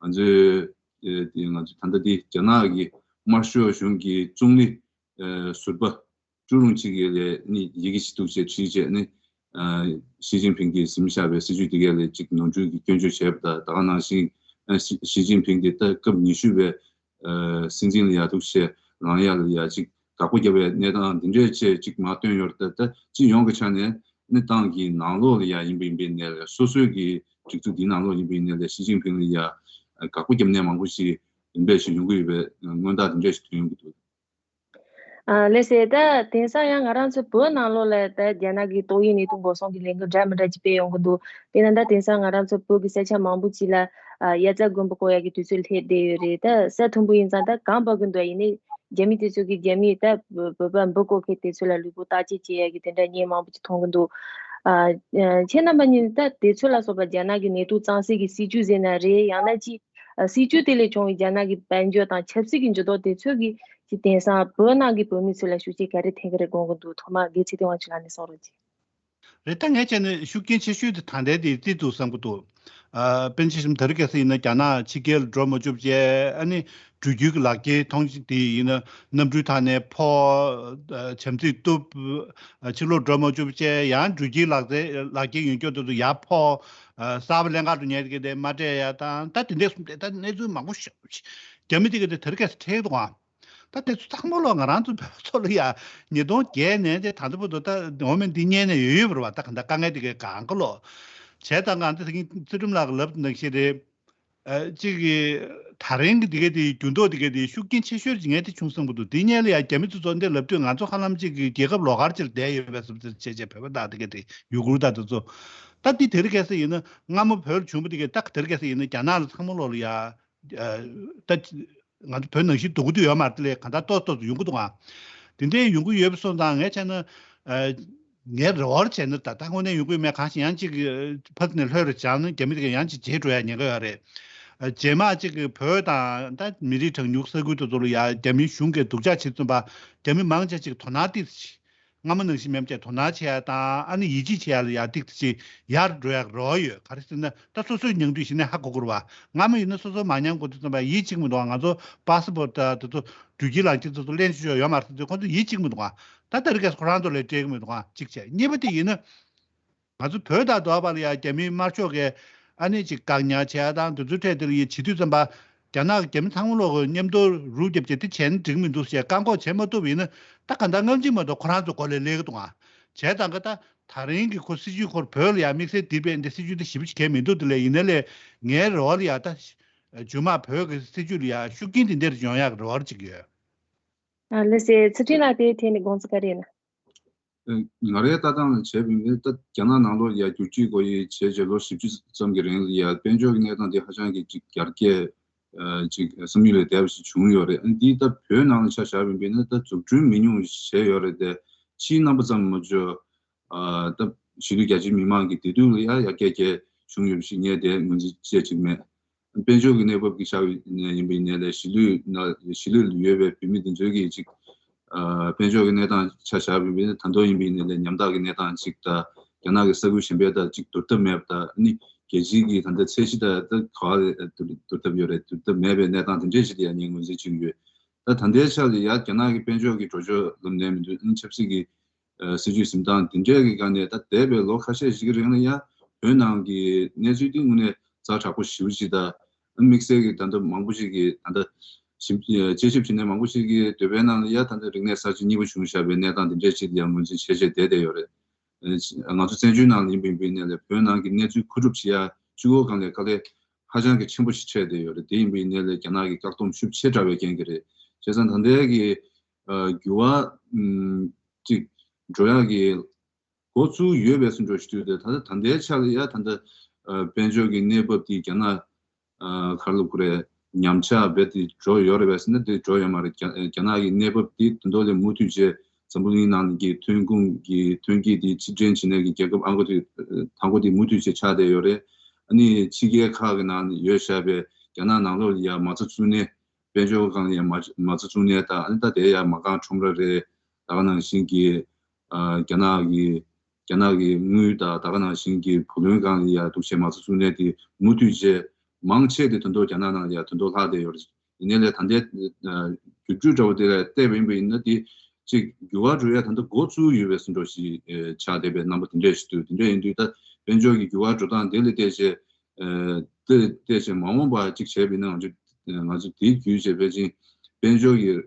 ང་ཚོས་ཨེ་དེ་ང་ཚོ་ད་ལྟ་དེ་རྒྱ་ནག་གི་དམར་ཤོག་གཞུང་གི་ཙུང་ལི་ཨེ་ཟུར་པ་ཀྲུའུ་རུང་ཆི་གི་ལས་ནི་ཡི་གེ་ཞིག་འདུག་བྱས་བྲིས་བྱས་ནི། ཨ་ཞི་ཅིན་ཕིང་གིས་ཟིན་བཞག་པའི་སྲིད་ཇུས་དེ་གས་ལས་ཅིག་ནོར་འཁྲུལ་གྱི་སྐྱོན་བརྗོད་བྱས་པ་དང་། ད་ག་ནང་བཞིན་ཨ་ཞི་ཞི་ཅིན་ཕིང་དེ་ད་སྐབས་ཉི་ཤུ་པའི་ཨ་སྲིད་འཛིན་ལ་ཡ་འདུག་བྱས་ལངས་ཡ་ལ་ཡ་ཅིག་དགག་པ་བརྒྱབ་པའི་གནས་སྟངས་འདི་འདྲས་བྱས་ཅིག་མར་བཏོན་ཡོད་རེད། ད་ད་སྤྱི་ཡོངས་ཀྱི་ཆ་ནས་ནི་ཏང་གི་ནང་ལོགས་ལ་ཡ་ཡིན་པ་ཡིན་པའི་གནས་ལས། སོ་སོའི་གི་སྒྲིག་འཛུགས་འདིའི་ནང་ལོགས་ཡིན་པའི་གནས་ལས་ཞི་ཅིན་ཕིང་ལ་ཡ་དགག་པ་བརྒྱབ་མཁན་མང་པོ་ཞིག་རིམ་པས་ཤིག་ཡོང་གི་ཡོད་པའི་མངོན་རྟགས་འདི་འདྲས་ཤིག་ཐོན་ཡོང་གི་འདུག། ཨ་ལགས་སེ། ད་དེང་སང་ཡང་ང་རང་ཚོ་བོད་ནང་ལོགས་ལ་ད་རྒྱ་ནག་གི་ཏོག་དབྱིབས་ནད་དུག་འགོག་སྲུང་གི་ལས་འགུལ་འདྲ་མི་འདྲ་ཅིག་སྤེལ་ཡོང་གི་འདུག། དེ་ན་ད་དེང་སང་ང་རང་ཚོ་བོད་ཀྱི་ས་ཆ་མང་པོ་ཅིག་ལ་ཨ་དབྱར་རྩྭ་དགུན་འབུ་བརྐོ་ཡག་གི་དུས་ཚོད་སླེབས་བསྡད་ཡོད་རེད། ད་ས་མཐོན་པོ་ཡིན་ཙང་ད་གངས་འབབ་གི་འདུག། ཡིན་ནའི་རྒྱ་མི་དེ་ཚོ་གིས་རྒྱ་མིས་ད་བོད་པ་འབུ་བརྐོ་མཁན་དེ་ཚོ་ལ་ལུས་པོ་བརྟག་དཔྱད་བྱེད་ཡག་གི་དེ་འདྲ་བརྙན་མང་པོ་ཅིག་མཐོང་གི་འདུག། ཨ་ཁྱེད་རྣམ་པ་གཉིས་ད་དེ་ཚོ་ལ་སོགས་པ་རྒྱ་ནག་གི་ནད་དུག་གཙང་སེལ་གྱི་སྲིད་ཇུས་ཟེར་ན་རེད། ཡང་ན་ཅིག་ཨ་སྲིད་ཇུས་དེ་ལས་བྱུང་བའི་རྒྱ་ནག་གི་དཔལ་འབྱོར་དང་ཆབ་སྲིད་ཀྱི་འགྱུར་ལྡོག་དེ་ཚོ་གིས་ཅིག་དེང་སང་བོད་ནང་གི་བོད་མི་ཚོ་ལ་ཤུགས་རྐྱེན་ག་རེ་ཐེབས་ཀྱི་རེད་དགོངས་ཀྱི་འདུག། ཐོག་མར་རྒན་ཚེ་བརྟན་དབང་ཕྱུག་ལགས་ནས་གསུང་རོགས་གྱིས། རེད། ད་ངས་བྱས་ན་ཤུགས་རྐྱེན་ཆེ་ཤོས་དེ་ད་ལྟའི་དེ་རྩིས་འདུག་བསམ་གྱི་འདུག་ཨ། དཔེར་ན་ཆ་བཞག་ན་དེ་རིང་ཁ་སང་ཡིན་ན་རྒྱ་ནག་ཕྱི་རྒྱལ་ལ་འགྲོ་མ་བཅུག་བྱས། ཨ་ནི་འགྲུལ་སྐྱོད་ཀྱི་ལག་འཁྱེར་ཐོངས་ཤིག་དེ་ཡིན་ན་གནམ་གྲུའི་ཐོག་ནས་ཕོག་ཨ། བྱམས་བརྩེས་གཏུབ། ཨ། ཕྱི་ལོགས་འགྲོ་མ་བཅུག་བྱས། ཡང་འགྲུལ་སྐྱོད་ལག་རྩལ་ལག་འཁྱེར་ཡོད་མཁན་དེ་ཚོ་ཡར་ཕོག་ཨ། གསར་པ་ལེན་གར་དུ་ཉལ་གྱི་དེ་མ་སྤྲད་ཡ་དང་། ད་དེ་འདྲས་སོང་སྟེ་ད་གནས་ཚུལ་མང་པོ་ཞིག་རྒྱ་མི་དེ་ག་དེ་དེ་རིང་ཁ་སང་འཕྲད་འདུག་ཨ། ད་དེ་ཚོ་ཚང་མ་ལོ་ང་རང་ཚོ་བོད་ཚོ་ལ་ཡ་ཉིས་སྟོང་བརྒྱད་ནས་དེ་ད་ལྟ་བར་དུ་ད་འོ་མ་འདི་རྙེད་ནས་ཡོད་ཡོད་པ་རེད་བ། ད་གང་ལྟར་དཀའ་ངལ་དེ་གའི་གང་ག་ལོ། བྱས་ཙང་ང་ཚོ་དེ་གིན་ཚུལ་ཁྲིམས་ལགས་ཀྱིས་ལབ་ནང་བཞིན་རེད། ཨ། གཅིག་གིས་ད་རིང་གི་དེ་ག་དེ་འགྱུར་ལྡོག་དེ་ག་དེ་ཤུགས་རྐྱེན་ཆེ་ཤོས་ཅིག་ངས་དེ་བྱུང་བསམ་གྱི་འདུག་དེ་སྔོན་ལ་ཡ་རྒྱ་མི་ཚོ་ཚོ་འདི་ལབ་དུས་ང་ཚོ་ཧ་ལམ་གཅིག་གི་རྒྱལ་ཁབ་ལོགས་ཀར་ཅིག་བསྡད་ཡོད་པའི་བཟོ་འདྲ་བྱས་བྱས། བོད་པ་དང་དེ་ག་དེ་ཡུ་གུར་དང་དེ་ཚོ། ད་འདི་དེ་རིང་ཁ་སང་ཡིན་ན་སྔ་མོ་བོད་ལ་བྱུང་བ་དེ་ག་ད་དེ་རིང་ཁ་སང་ཡིན་ན་རྒྱ་ནག་ལ་ཚང་མ་ལོག་ལ་ཡ། ཨ། ད་ང་ཚོ་བོད་ནང་བཞིན་སྡུག་གི་དུས་ཡོད་མ་རེད། དེ་ལས་གང་ལྟར་ཏོག་ཏོག་ཏུ་ཡོང་གི་འདུག་ཨ། དེ་འདྲའི་ཡོང་གི་ཡོད་པ་སོང་ཙང་ངས་བྱས་ན། ཨ། ངའི་རེ་བར་བྱས་ན། ད་ད་དངོས་གནས་ཡོང་གི་མེད། གང་ཞིག་ཡང་གཅིག་ཕར་ནས་ལྷོད་རུ་བྱས་ན་རྒྱ་མི་དེ་ག་ཡང་གཅིག་བརྗེད་འགྲོ་ཡ་ཉེན་ཁ་ཡོད་རེད། ཨ། རྗེས་མ་གཅིག་བོད་དང་ད་མི་རིགས་གྲངས་ཉུང་ས་ཁུལ་དེ་ཚོ་ལ་ཡ་རྒྱ་མིའི་གཞུང་གིས་སྡུག་ཅག་བྱེད་ཙམ་པ་རྒྱ་མི་མང་ཆེ་ཅིག་དོ་སྣང་ཏོག་ཙམ་སྔ་མ་ནང་བཞིན་མེད་པ་བྱས་དོ་སྣང་བྱེད་ཡ་དང་། ཨ་ནི་ཡིད་ཆེས་བྱེད་ཡ་ལ་ཡ་ཏོག་ཙམ་ཅིག་ཡར་འགྲོ་ཡ་རེ་བ་ཡོད། ག་རེ་ཟེར་ན་ད་སོ་སོས་མྱོང་དུས་ཤེས་ནས་ཧ་གོ་གི་རེད་བ། སྔ་མོ་ཡིན་ན་སོ་སོ་མ་མྱོང་གོ་དུས་ཙམ་པ་ཡིད་ཆེས་ཀྱི་མི་འདུག་ཨ། ང་ཚོ་པ་སི་པོར་ཊི་དང་དེ་ཚོ་འགྲུལ་སྐྱེལ་ལག་འཁྱེར་དེ་ཚོ་ལེན་ཆོག་ཡོད་མ་རེད་ཟེར་དུས་ཁོང་ཚོ་ཡིད་ཆེས་ཀྱི་མི་འདུག་ཨ། ད་དེ་རིང་ཁ་སང་ཁོ་རང་ཚོ་ལ་སྤྲད་ཀྱི་མི་འདུག་ཨ། གཅིག་བྱས། གཉིས་པ་དེ་ཡིན་ན། ང་ཚོ་བོད་དང་འདྲ་བ་ལ་ཡ་རྒྱ་མིའི་དམར་ཤོག་གིས་ཨ་ནི་ཅིག་བཀག་ཉར་བྱེད་ཡ་དང་དེ་ཚོའི་གྲས་དེ་ལ་ཡ་བྱེད་དུས་ཙམ་པ། རྒྱ་ནག་གི་རྒྱ་མི་ཚང་མ་ལོག་གིས་མཉམ་དུ་རུབ་བརྒྱབ་བྱས་དེ་བྱས་ན་འགྲིག་མི་འདུག་ཞེས་བཀག་འགོག་བྱེད་མ་ཐུབ་པ་ཡིན་ན། ད་ག་འདྲ་སྔ་ཕྱི་མ་གཏོགས་ཁོ་རང་ཚོ་མགོ་ལ་སླེབས་ཀྱི་འདུག་ཨ། བྱས་ཙང་གི་ད་ད་རིང་གི་ཁོ་སྲིད་ཇུས་ཁོར་བོད་ལ་ཡ་དམིགས་བསལ་འདི་བས་འདི་སྲིད་ཇུས་འདི་ཞེ་པོ་ཅིག་གལ་མི་འདུག་དེ་ལས་ཡིན་ན་ལས་ངའི་རེ་བ་ལ་ཡ་ད་རྗེས་མ་བོད་ཀྱི་སྲིད་ཇུས་ལ་ཡ་ཤུགས་རྐྱེན་དེ་འདྲ་ཡོང་ཡག་གི་རེ་བ་ཅིག་ཡོད། ཨ། ལགས་སེ། ཚུལ་ཁྲིམས་ལགས་དེའི་ཐད་ནས་དགོངས་ཚུལ་ག་རེ་ཡིན་ན། ང་རའི་ལྟ་སྟངས་ལ་བྱས་པ་ཡིན་ན། ད་རྒྱ་ནག་ནང་ལོགས་ཡ་བསྒྱུར་བཅོས་སྒོ་དབྱེ་བྱས་རྗེས་ལོ་བཞི་བཅུ་ཙམ་གྱི་རིང་ལ་ཡ་དཔལ་འབྱོར་གྱི་གནས་སྟངས་དེ་ཧ་ཅང་གི་ཅིག་ཡར་རྒྱས་ཨ་ཅིག་བསམ་ཡུལ་ལས་འདས་པ་ཞིག་བྱུང་ཡོད་རེད། ཨ་ནི་འདི་ད་བོད་ནང་ལ་ཆ་བཞག་པ་ཡིན་ན་ད་འཛུགས་སྐྲུན་མི་ཉུང་བ་ཞིག་བྱས་ཡོད་རེད་དེ། ཕྱིའི་རྣམ་པ་ཙམ་མ་གཏོགས། ཨ། ད་གཞིས་ལུས་རྒྱ་ཆེའི་མི་མང་གི་བདེ་སྡུག་ལ་ཡ་ཡར་རྒྱས་རྒྱས་བྱུང་ཡོད་པ་ཞིག་ངས་དེ་ངོས་འཛིན་བྱེད་ཀྱི་མེད། དཔལ་འབྱོར་གྱི་གནས་བབ་ཀྱི་ཆ་ནས་ཡིན་པ་ཡིན་ནའི་ལས་གཞིས་ལུས་ན་གཞིས་ལུས་ལ་ཡོད་པའི་བོད་མི་འདི་ཚོའི་གི་ཅིག་ཨ། དཔལ་འབྱོར་གྱི་གནས་སྟངས་ཆ་བཞག་པ་ཡིན་ན་ད་དུང་ཡིན་པ་ཡིན་ནའི་ལས་ཉམ་ཐག་གི་གནས་སྟངས་ཅིག་དང་། རྒྱ་ནག་གི་ས་ཁུལ་གཞན་པའི་དང་ཅིག་བསྡུར་ཐབས་མེད་པ་དང་། ཨ་ནི་རྒྱལ་སྤྱིའི་གི་ད་ལྟ་ཚད་གཞི་དང་ད་ག་བ་ལ་བསྡུར་བསྡུར་ཐབས་ཡོད་རེད། བསྡུར་ཐབས་མེད་པའི་གནས་སྟངས་དེ་འདྲས་ཞིག་ལ་ཡ་ངས་ངོས་འཛིན་བྱེད་ཀྱི་ཡོད། ད་ད་ལྟའི་ཆ་ལ་ཡ་རྒྱ་ནག་གི་དཔལ་འབྱོར་གྱི་འགྲོ་ཕྱོགས་ལམ་ནས་མི་འདུག་ཨ་ནི་ཆབ་སྲིད་ཀྱི་ཨ། སྲིད་ཇུས་འཛིན་སྟངས་འདི་འདྲའི་གི་སྒང་ནས་ད་འདས་པའི་ལོ་ཁ་ཤས་ཤིག་གི་རིང་ལ་ཡ་བོད་ནང་གི་གནས་ཚུལ་འདི་དངོས་གནས་ཛ་དྲག་པོ་ཞེ་པོ་ཅིག་དང་། དམིགས་བསལ་གྱི་ད་ལྟ་མང་པོ་ཞིག་གིས་ད་ལྟ་ཞིབ་དཔྱད་ཞིབ་བྱེད་མཁན་མང་པོ་ཞིག་གིས་འདོད་པའི་ནང་ལ་ཡ་ད་ལྟ་རིག་གནས་གསར་བརྗེ་གཉིས་པ་བྱུང་བཞག་པའི་གནས་སྟངས་འདི་འདྲའི་ཅིག་ལ་ཡ་ངོས་འཛིན་བྱས་བྱས་བསྡད་བསྡད་ཡོད་རེད། ང་ཚོ་བཙན་བྱོལ་ནང་ལ་ཡིན་པ་ཡིན་པ་ཡིན་ནའི་ལས་བོད་ནང་གི་གནས་ཚུལ་མཁོ་སྒྲུབ་བྱེད་ཡ་གཅིག་པོའི་སྒང་ལས་དཀའ་ལས་ཧ་ཅང་གི་ཆེན་པོ་ཞིག་འཕྲད་བསྡད་ཡོད་རེད། དེ་ཡིན་པ་ཡིན་ནའི་ལས་རྒྱ་ནག་གི་བཀག་སྡོམ་ཤུགས་ཆེ་དྲགས་པའི་རྐྱེན་གྱིས་རེད། བྱས་ཙང་ད་ལྟའི་གི་ཨ། འགྱུར་བ་ཨམ། ཅིག་འགྲོ་ཡག་གི་འགོ་བཙུགས་ཡོད་པའི་བཟོ་འདྲ་ཞིག་འདུག་སྟེ། ད་ལྟ་ད་ལྟའི་ཆ་ལ་ཡ་ད་ལྟ་ཨ། དཔལ་འབྱོར་གྱི་གནས་བབ་དེ་རྒྱ་ནག་ཨ། ག་རེ་ལབ་དགོས་རེད། ཉམས་ཆག་རྦད་དེ་འགྲོ་ཡོད་རེད་པས་ཟེར་ན་དེ་འགྲོ་ཡོད་མ་རེད། རྒྱ་རྒྱ་ནག་གི་གནས་བབ་དེ་དོན་ཐོག་ལས་མུ་མཐུད་བྱས་འཛམ་བུ་གླིང་ནང་གི་ཐོན་ཁུངས་ཀྱི་ཐོན་སྐྱེད་དེ་ཕྱིར་འཐེན་བྱེད་མཁན་གྱི་རྒྱལ་ཁབ་ཨང་གོ་དེ་དང་པོ་དེ་མུ་མཐུད་བྱས་ཆགས་བསྡད་ཡོད་རེད། ཨ་ནི་ཕྱི་རྒྱལ་ཁག་གི་ནང་ཡོད་བཞག་པའི་རྒྱ་ནག་ནང་ལོགས་ལ་ཡ་མ་རྩ་བཙུགས་ནས། དཔལ་འབྱོར་སྒང་ལ་ཡ་མ་མ་རྩ་བཙུགས་ནས་དང་། ཨ་ནི་ད་དེ་ཡ་མ་རྐང་ཁྲོམ་ར་རེད། ད་ག་ནང་བཞིན་གྱི་ཨ། རྒྱ་ནག་གི་རྒྱ་ནག་གི་དངུལ་དང་ད་ག་ནང་བཞིན་གྱི་བུ་ལོན་སྒང་ལ་ཡ་འདུག་བྱས་མ་རྩ་བཙུགས་ནས་དེ་མུ་མཐུད་བྱས་མང་ཆེ་དེ་དོན་ཐོག་རྒྱ་ནག་ནང་ལ་ཡ་དོན་ཐོག་ལྷག་བསྡད་ཡོད་རེད། ཡིན་ནའི་ལས་ད་ལྟའི་ཨ། འགྱུར་འགྲོས་འདྲ་བོ་དེ་ལ་བལྟས་པ་ཡིན་པ་ཡིན་ན་དེ་གཅིག་འགྱུར་བ་འགྲོ་ཡ་ད་ལྟ་འགོ་བཙུགས་ཡོད་པའི་བཟོ་འདྲ་ཞིག་ཨ། ཆགས་བསྡད་པའི་རྣམ་པ་དེ་འདྲ་ཞིག་འདུག་དེ་འདྲ་ཡིན་དུས་ད་དཔལ་འབྱོར་གྱི་འགྱུར་བ་འགྲོ་སྟངས་དེ་ལ་བལྟས་བྱས། ཨ། དེ་ལ་བལྟས་བྱས་མ་འོངས་པ་གཅིག་བྱས་པ་ཡིན་ན་ང་ཚོ་ང་ཚོ་དེའི་བརྒྱུད་བྱས་ཕལ་ཆེར་དཔལ་འབྱོར་གྱི་ཨ།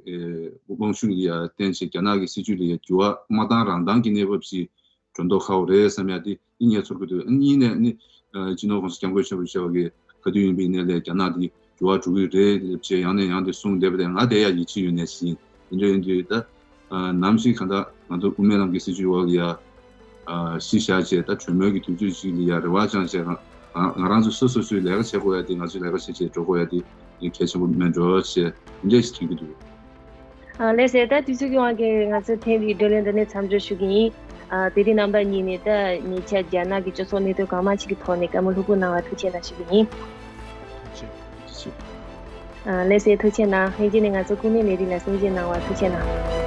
དབང་ཤུགས་ལ་ཡ་བརྟེན་བྱས་རྒྱ་ནག་གི་སྲིད་ཇུས་ལ་ཡ་འགྱུར་བ་མ་བཏང་རང་བཏང་གི་གནས་བབ་ཞིག་འགྲོ་མདོག་ཁ་པོ་རེད་བསམ་ཡ་དེ་ཨ་ནི་ངས་ཚོར་གྱི་འདུག་ཨ་ནི་གཉིས་ནས་ཨ་ནི་ཨ། སྤྱི་ནོར་༸གོང་ས་༸སྐྱབས་མགོན་ཆེན་པོ་མཆོག་གིས་ག་དུས་ཡིན་པ་ཡིན་ནའི་ལས་རྒྱ་ནག་དེ་འགྱུར་བ་འགྲོ་གི་རེད་ལབ་བྱས་ཡང་ནས་ཡང་དུ་གསུངས་བསྡད་པ་དེ་ང་དེ་ཡ་ཡིད་ཆེས་ཡོད་ནས་ཡིན། དེ་འདྲ་ཡིན་དུས་ད་ཨ། ནམ་ཞིག་གང་ལྟར་ང་ཚོ་དབུ་མའི་ལམ་གྱི་སྲིད་བྱུས་འོག་ལ་ཡ་ཨ། གཞི་བཞག་བྱས་ད་གྲོས་མོལ་གྱི་དུས་ཚོད་ཅིག་ལ་ཡ་རེ་བ་བཅངས་བྱས་ང་ང་རང་ཚོ་སོ་སོ་སོའི་ལས་ཀ་བྱེད་དགོས་ཡ་དེ་ང་ཚོའི་ལས་ཀ་བྱེད་བྱེད་འགྲོ་དགོས་ཡ་དེ་གལ་ཆེན་པོ་མེད་འགྲོ་བྱས་འདི་འདྲ་ཞིག་ཐོན་གྱི་འདུག་ཨ། ལགས་སེ། ད་དུས་ཚོད་ཀྱི་དབང་གིས་ང་ཚོ་ཐེངས་འདིའི་བགྲོ་གླེང་འདི་ནས་མཚམས་འཇོག་ཞུ་གི་ཡིན། ཨ། དེ་རིང་རྣམ་པ་གཉིས་ནས་ད་ཉེ་ཆར་རྒྱ་ནག་གི་སྤྱི་ཚོགས་གནས་ཚུལ་གང་མང་ཞིག་གི་ཐོག་ནས་བཀའ་མོལ་ལྷུག་པོ་གནང་བར་ཐུགས་རྗེ་གནང་ཞུ་གི་ཡིན། ཐུགས་རྗེ་ཆེ། ཨ། ལགས་སེ། ཐུགས་རྗེ་གནང་། ལྷན་རྒྱས་ནས་ང་ཚོ་སྐུ་ངལ་མེད་རིགས་ལ་གསན་བཞེས་གནང་བར་ཐུགས་རྗེ་གནང་།